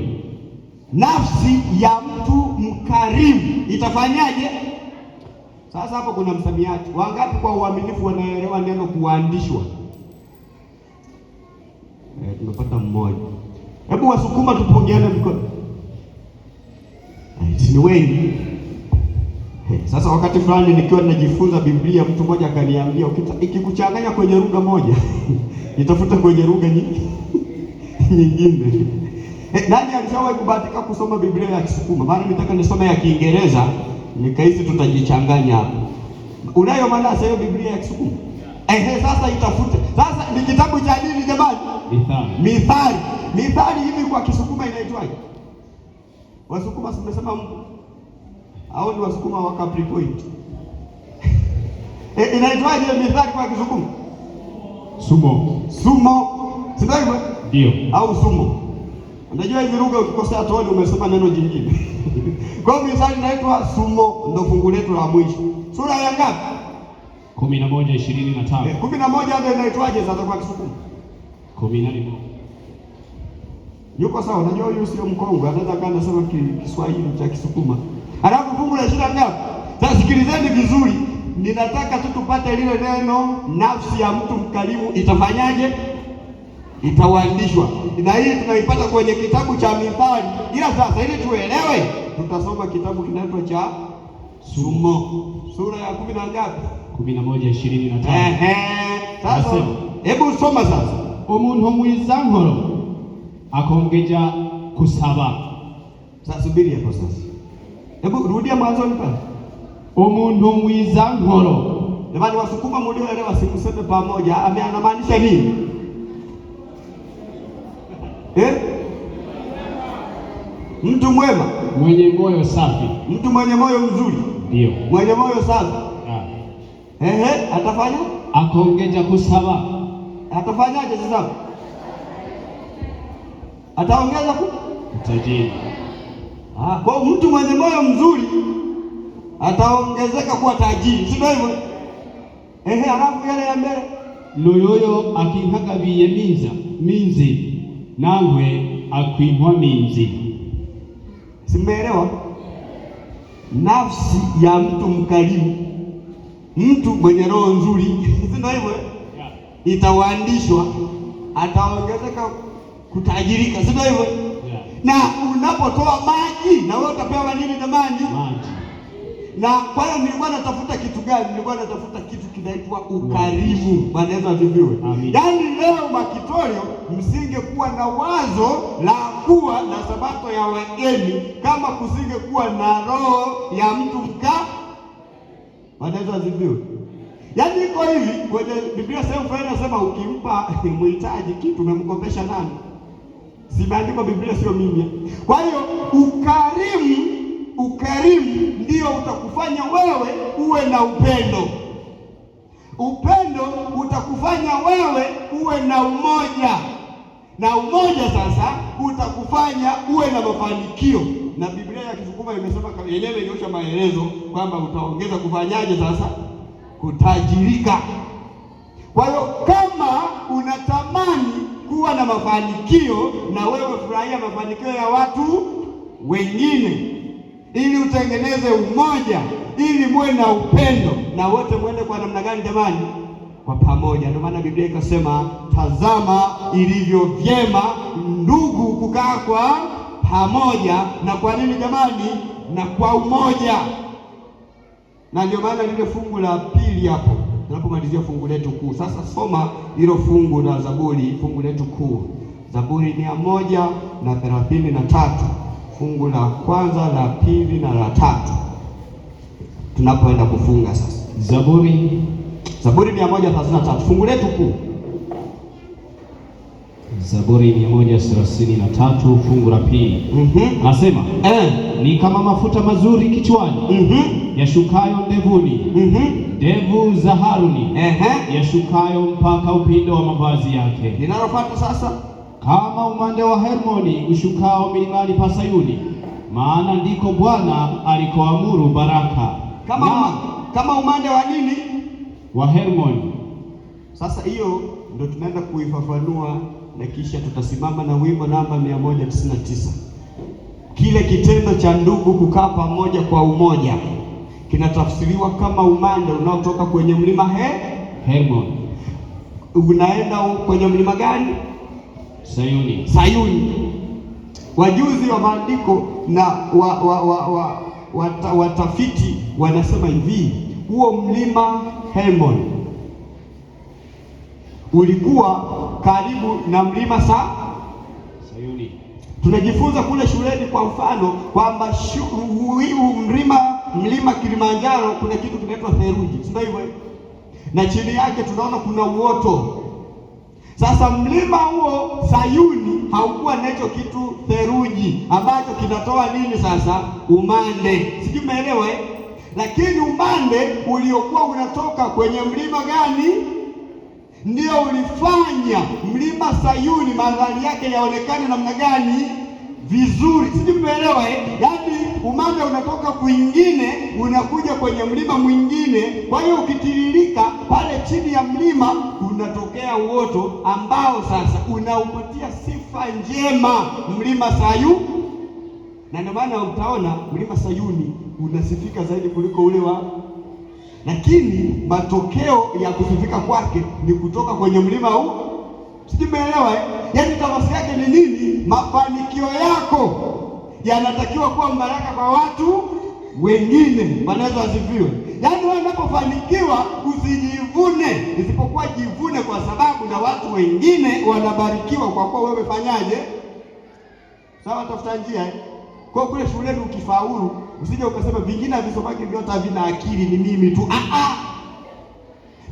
Nafsi ya mtu mkarimu itafanyaje? Sasa hapo kuna msamiati. Wangapi kwa uaminifu wanaelewa neno kuandishwa? Tumepata mmoja. Hebu Wasukuma tupungiane mkono. Ni wengi. Sasa wakati fulani nikiwa ninajifunza Biblia, mtu mmoja akaniambia ikikuchanganya kwenye lugha moja itafuta kwenye lugha nyingine. Nani alishawahi kubahatika kusoma Biblia ya Kisukuma? Maana nitaka nisome ya Kiingereza nikahisi tutajichanganya hapo. Unayo Manase hiyo Biblia ya Kisukuma? Sasa itafute. Sasa ni kitabu cha nini jamani? Mithali. Mithali. Mithali hivi kwa Kisukuma inaitwaje? Wasukuma simesema mko. Au ni Wasukuma wa Capri Point? Inaitwaje mithali kwa Kisukuma? Sumo. Sumo. Si ndio hivyo? Ndio. Au sumo. Unajua hizi lugha ukikosea toni umesema neno jingine. Kwa hiyo mithali inaitwa sumo, ndio fungu letu la mwisho. Sura ya ngapi? 11:25. 11 ndio inaitwaje sasa kwa Kisukuma? 11. Yuko sawa, unajua huyu sio mkongwe, anaweza kana anasema Kiswahili cha Kisukuma. Alafu fungu la 20 ngapi? Sasa sikilizeni vizuri. Ninataka tu tupate lile neno nafsi ya mtu mkarimu itafanyaje? Itawandishwa. Na hii tunaipata kwenye kitabu cha Mithali. Ila sasa ili tuelewe, tutasoma kitabu kinaitwa cha Sumo. Sura ya 10 na ngapi? 11:25. Sasa hebu soma sasa. Umuntu mwiza nkoro akongeja kusaba. Sasa subiri hapo sasa. Hebu rudia mwanzoni pale. Umuntu mwiza nkoro. Jamani Wasukuma mlioelewa sikuseme pamoja, anamaanisha nini? Mtu mwema, mwenye moyo safi, mtu mwenye moyo mzuri, ndio mwenye moyo safi. Atafanya? Akongeja kusaba. Atafanyaje sasa? Ataongeza utajiri. Kwa mtu mwenye moyo mzuri ataongezeka kuwa tajiri, si ndio hivyo? Alafu yale ya mbele, Luyoyo akinkagabiye minza minzi nangwe akwimwa minzi. Simeelewa? Nafsi ya mtu mkarimu, mtu mwenye roho nzuri, si ndio hivyo? Itawandishwa, ataongezeka kutajirika, si ndio hivyo? Na unapotoa maji na wewe utapewa nini jamani? Maji. Na kwa hiyo nilikuwa natafuta kitu gani? Nilikuwa natafuta kitu kinaitwa ukarimu. Bwana Yesu asifiwe. Yaani leo Makitolio msingekuwa na wazo la kuwa na sabato ya wageni kama kusingekuwa na roho ya mtu Bwana Yesu asifiwe. Yaani iko hivi kwenye Biblia sehemu fulani inasema ukimpa mhitaji kitu umemkopesha nani? Simeandikwa Biblia, sio mimi. Kwa hiyo ukarimu ndio utakufanya wewe uwe na upendo. Upendo utakufanya wewe uwe na umoja. Na umoja sasa utakufanya uwe na mafanikio. Na Biblia ya Kisukuma imesema yenyewe iliosha maelezo kwamba utaongeza kufanyaje sasa? Kutajirika. Kwa hiyo kama unatamani kuwa na mafanikio, na wewe furahia mafanikio ya watu wengine, ili utengeneze umoja, ili muwe na upendo, na wote muende kwa namna gani jamani? Kwa pamoja. Ndio maana Biblia ikasema, tazama ilivyo vyema ndugu kukaa kwa pamoja. Na kwa nini jamani? Na kwa umoja. Na ndio maana lile fungu la pili hapo tunapomalizia fungu letu kuu. Sasa soma hilo fungu la Zaburi, fungu letu kuu, Zaburi 133, fungu la kwanza, la pili na la tatu, tunapoenda kufunga sasa. Zaburi 133, fungu letu kuu. Zaburi 133 fungu la pili. Anasema ni kama mafuta mazuri kichwani yashukayo ndevuni, ndevu za Haruni, yashukayo mpaka upindo wa mavazi yake. Linalofuata sasa, Kama umande wa Hermoni ushukao milimani pa Sayuni, maana ndiko Bwana alikoamuru baraka. Kama, kama umande wa nini? Wa Hermoni. Sasa hiyo ndio tunaenda kuifafanua na kisha tutasimama na wimbo namba 199. Kile kitendo cha ndugu kukaa pamoja kwa umoja kinatafsiriwa kama umande unaotoka kwenye mlima Hermon. Unaenda kwenye mlima gani? Sayuni. Sayuni. Wajuzi wa maandiko na watafiti wanasema hivi, huo mlima Hermon ulikuwa karibu na mlima Sayuni. Tunajifunza kule shuleni kwa mfano kwamba mlima Kilimanjaro kuna kitu kinaitwa theluji, si ndio hivyo? Na chini yake tunaona kuna uoto. Sasa mlima huo Sayuni haukuwa na hicho kitu theluji ambacho kinatoa nini sasa? Umande. Sijui umeelewa eh? Lakini umande uliokuwa unatoka kwenye mlima gani? Ndio ulifanya mlima Sayuni mandhari yake yaonekane namna gani? Vizuri. Sijui umeelewa eh? Yaani umande unatoka kwingine unakuja kwenye mlima mwingine. Kwa hiyo ukitiririka pale chini ya mlima unatokea uoto ambao sasa unaupatia sifa njema mlima Sayuni. Na ndio maana utaona mlima Sayuni unasifika zaidi kuliko ule wa, lakini matokeo ya kusifika kwake ni kutoka kwenye mlima huu. Sijui umeelewa eh? Yaani tafsiri yake ni nini? Mafanikio yako yanatakiwa kuwa baraka kwa watu wengine. Bwana Yesu asifiwe. Yaani wewe unapofanikiwa usijivune, isipokuwa jivune kwa sababu na watu wengine wanabarikiwa kwa kuwa wewe fanyaje? Sawa, tafuta njia eh? Kwa kule shuleni ukifaulu, usije ukasema vingine havisomaki vyote havina akili ni mimi tu.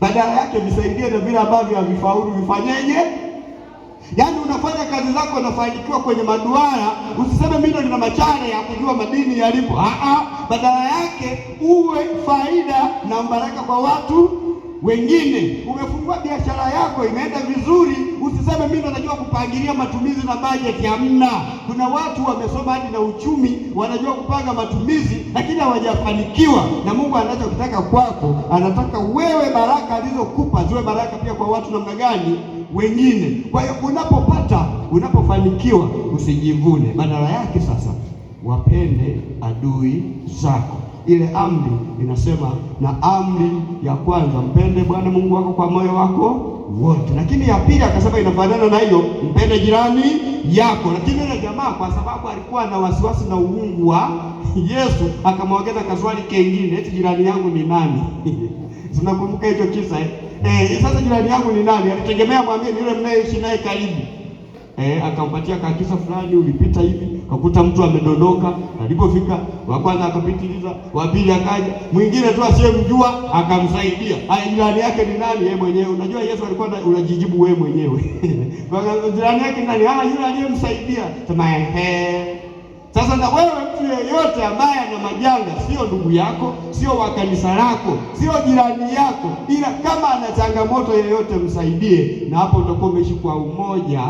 Badala yake visaidie na vile ambavyo havifaulu vifanyeje? Yaani unafanya kazi zako unafanikiwa kwenye maduara, usiseme mimi ndo nina machare ya kujua madini yalipo. Badala yake uwe faida na baraka kwa watu wengine. Umefungua biashara yako imeenda vizuri, usiseme mimi ndo najua kupangilia matumizi na bajeti. Hamna. Kuna watu wamesoma hadi na uchumi, wanajua kupanga matumizi lakini hawajafanikiwa. Na Mungu anachokitaka kwako, anataka wewe baraka alizokupa ziwe baraka pia kwa watu namna gani? Wengine. Kwa hiyo unapopata, unapofanikiwa usijivune. Badala yake sasa wapende adui zako. Ile amri inasema, na amri ya kwanza mpende Bwana Mungu wako kwa moyo wako wote. Lakini ya pili akasema inafanana na hiyo, mpende jirani yako. Lakini yule jamaa kwa sababu alikuwa na wasiwasi na uungu wa Yesu akamwongeza kaswali kengine, eti jirani yangu ni nani? Tunakumbuka hicho kisa eh? Sasa jirani yangu ni nani? Alitegemea mwambie ni yule mnayeishi naye karibu. Akampatia kakisa fulani, ulipita hivi kakuta mtu amedondoka. Alipofika wa kwanza akapitiliza, wa pili akaja, mwingine tu asiyemjua akamsaidia. Haya, jirani yake ni nani? Yeye mwenyewe. Unajua Yesu alikuwa unajijibu wewe mwenyewe. Kwa jirani yake ni nani? Yule aliyemsaidia. Sema ehe. Sasa na wewe mtu yeyote ambaye ana majanga, sio ndugu yako, sio wa kanisa lako, sio jirani yako, ila kama ana changamoto yeyote msaidie, na hapo utakuwa umeishi kwa umoja,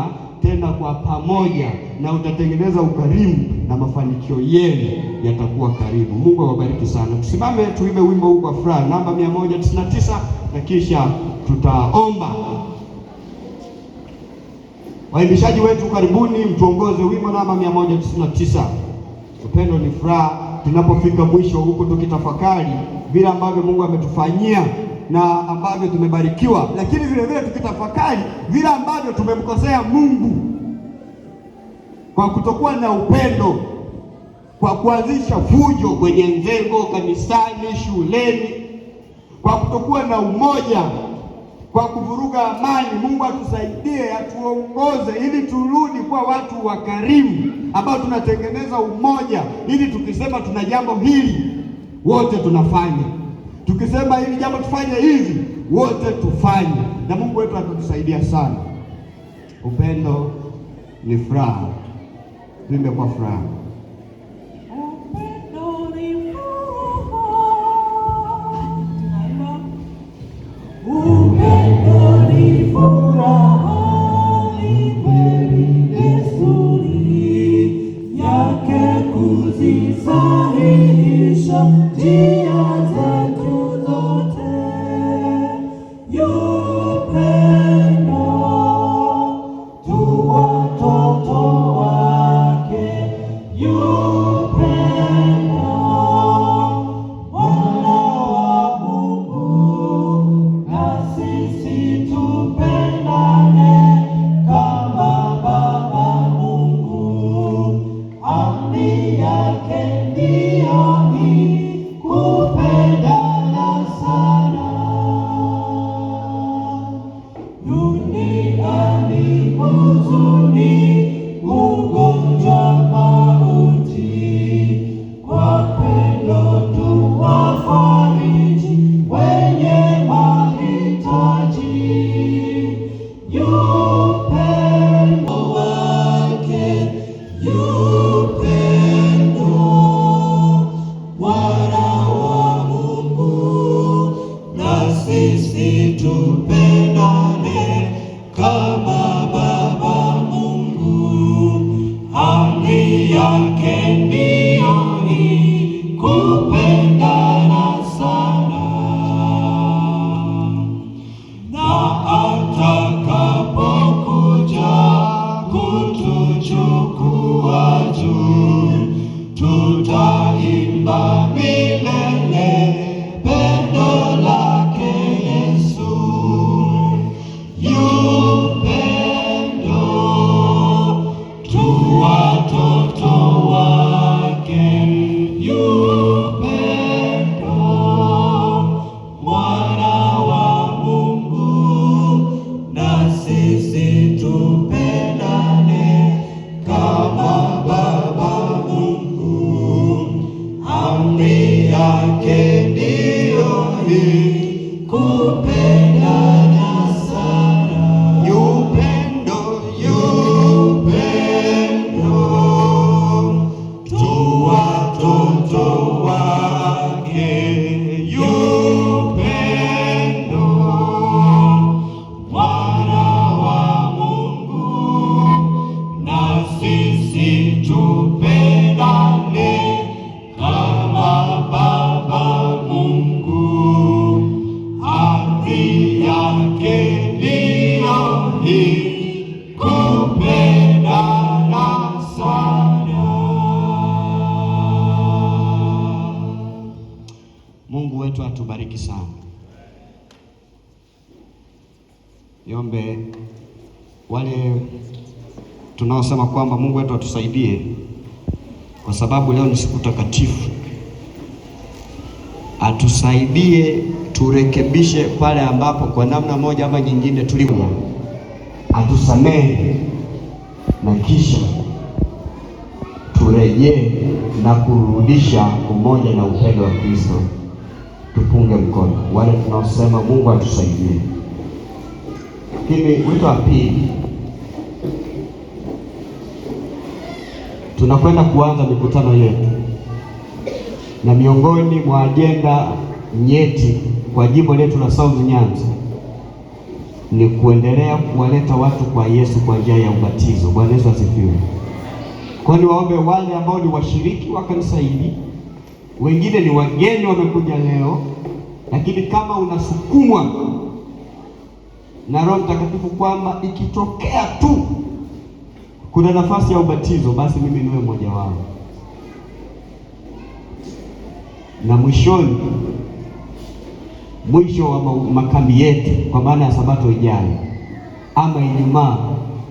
tena kwa pamoja, na utatengeneza ukarimu na mafanikio yenu yatakuwa karibu. Mungu awabariki sana. Tusimame tuimbe wimbo huu kwa furaha namba 199 na kisha tutaomba. Waimbishaji wetu karibuni, mtuongoze wimbo namba 199. Upendo ni furaha. Tunapofika mwisho huku tukitafakari vile ambavyo Mungu ametufanyia na ambavyo tumebarikiwa, lakini vile vile tukitafakari vile ambavyo tumemkosea Mungu kwa kutokuwa na upendo, kwa kuanzisha fujo kwenye nzengo, kanisani, shuleni, kwa kutokuwa na umoja, kwa kuvuruga amani. Mungu atusaidie, atuongoze ili turudi kuwa watu wakarimu ambao tunatengeneza umoja, ili tukisema tuna jambo hili wote tunafanya, tukisema hili jambo tufanye hivi wote tufanye, na Mungu wetu atatusaidia sana. Upendo ni furaha. Tuimbe kwa furaha. Upendo ni furaha. Tunaimba. Upendo ni furaha, ni kweli desturi yake kuzisahihisha njia zetu zote. Upendo tu watoto wake, upendo mwana wa Mungu, na sisi tupendane kama Baba Mungu. Amri yake ndiyo hii, kupendana sana. Duniani huzuni, ugonjwa, mauti, kwa pendo tuwafariji wenye mahitaji. Upendo wake, upendo Mwana wa Mungu, na sisi tupendane kama Baba Mungu. Amri yake ndiyo hii, kupendana sana. Na atakapokuja kutuchukua juu, tutaimba milele pendo lake Yesu. Upendo tu watoto wake, upendo mwana wa Mungu, na sisi tupendane kama Baba Mungu. Amri yake ndiyo hii, kupendana sana. Upendo, upendo tu watoto wake, upendo mwana wa Mungu, na sisi tupendane kama Baba Mungu. Amri yake ndiyo hii, kupendana sana. Mungu wetu atubariki sana. Niombe wale tunaosema kwamba Mungu wetu atusaidie, kwa sababu leo ni siku takatifu, atusaidie turekebishe pale ambapo kwa namna moja ama nyingine tulikuwa, atusamehe na kisha turejee na kurudisha umoja na upendo wa Kristo. Tupunge mkono wale tunaosema Mungu atusaidie. Lakini wito wa pili, tunakwenda kuanza mikutano yetu, na miongoni mwa ajenda nyeti kwa jimbo letu la South Nyanza ni kuendelea kuwaleta watu kwa Yesu kwa njia ya ubatizo. Bwana Yesu asifiwe. Kwa hiyo niwaombe wale ambao ni washiriki wa kanisa hili, wengine ni wageni wamekuja leo, lakini kama unasukumwa na Roho Mtakatifu kwamba ikitokea tu kuna nafasi ya ubatizo, basi mimi niwe mmoja wao. Na mwishoni, mwisho wa makambi yetu, kwa maana ya Sabato ijayo ama Ijumaa,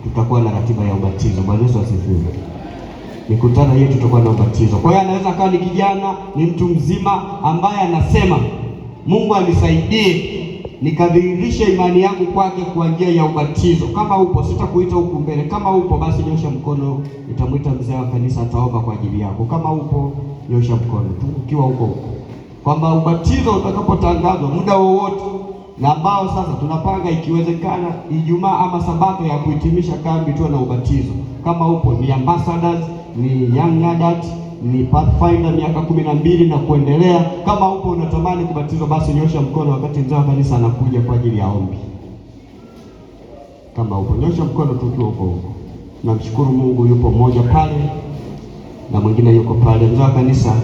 tutakuwa na ratiba ya ubatizo. Bwana Yesu asifiwe. Mikutano yetu tutakuwa na ubatizo. Kwa hiyo anaweza akawa ni kijana, ni mtu mzima ambaye anasema Mungu anisaidie nikadhihirishe imani yangu kwake kwa njia ya ubatizo. Kama upo, sitakuita huku mbele. Kama upo, basi nyosha mkono, nitamwita mzee wa kanisa ataomba kwa ajili yako. Kama upo, nyosha mkono tu ukiwa huko huko, kwamba ubatizo utakapotangazwa muda wowote, na ambao sasa tunapanga ikiwezekana Ijumaa ama Sabato ya kuhitimisha kambi tuwe na ubatizo. Kama upo ni ambassadors, ni young adult, ni pathfinder miaka 12 na kuendelea. Kama upo unatamani kubatizwa, basi nyosha mkono wakati mzee wa kanisa anakuja kwa ajili ya ombi. Kama upo nyosha mkono tu ukiwa huko huko. Namshukuru Mungu, yupo mmoja pale na mwingine yuko pale. Mzee wa kanisa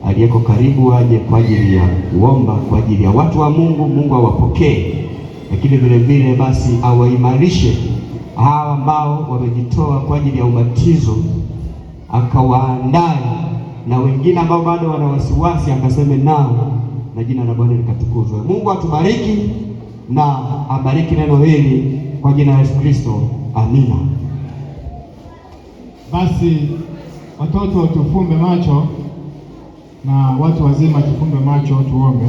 aliyeko karibu aje kwa ajili ya kuomba kwa ajili ya watu wa Mungu. Mungu awapokee, lakini vile vile basi awaimarishe hawa ambao wamejitoa kwa ajili ya ubatizo, akawaandae na wengine ambao bado wana wasiwasi akaseme nao, na jina la Bwana likatukuzwe. Mungu atubariki na abariki neno hili kwa jina la Yesu Kristo, amina. Basi watoto tufumbe macho na watu wazima tufumbe macho, tuombe.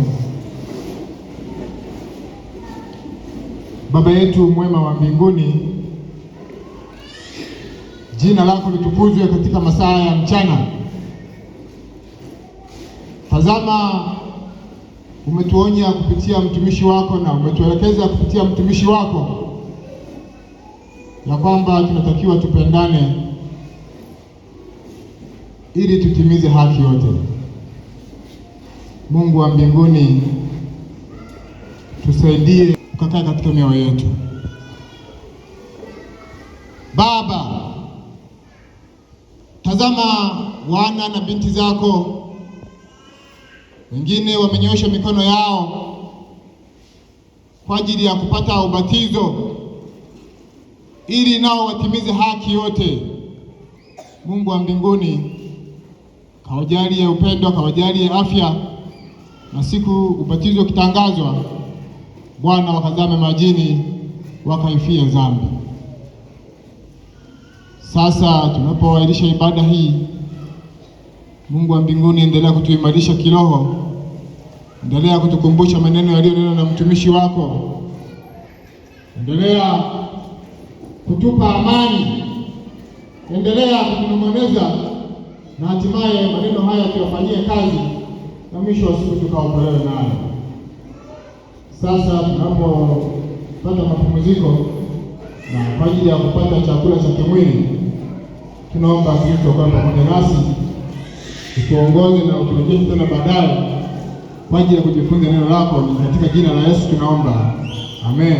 Baba yetu mwema wa mbinguni, jina lako litukuzwe katika masaa ya mchana. Tazama, umetuonya kupitia mtumishi wako na umetuelekeza kupitia mtumishi wako ya kwamba tunatakiwa tupendane ili tutimize haki yote. Mungu wa mbinguni, tusaidie ukakaa katika mioyo yetu. Baba, tazama wana na binti zako, wengine wamenyosha mikono yao kwa ajili ya kupata ubatizo ili nao watimize haki yote. Mungu wa mbinguni, kawajalie upendo, kawajalie afya, na siku ubatizo ukitangazwa, Bwana, wakazame majini wakaifia dhambi. Sasa tunapoahirisha ibada hii, Mungu wa mbinguni, endelea kutuimarisha kiroho, endelea kutukumbusha maneno yaliyonenwa na mtumishi wako, endelea kutupa amani, endelea kutunong'oneza, na hatimaye maneno haya tuyafanyie kazi na mwisho wa siku tukaokolewe nayo. Sasa tunapopata mapumziko na kwa ajili ya kupata chakula cha kimwili, tunaomba Kristo kwa pamoja nasi, utuongoze na uturejeshe tena baadaye kwa ajili ya kujifunza neno lako. Ni katika jina la Yesu tunaomba, amen.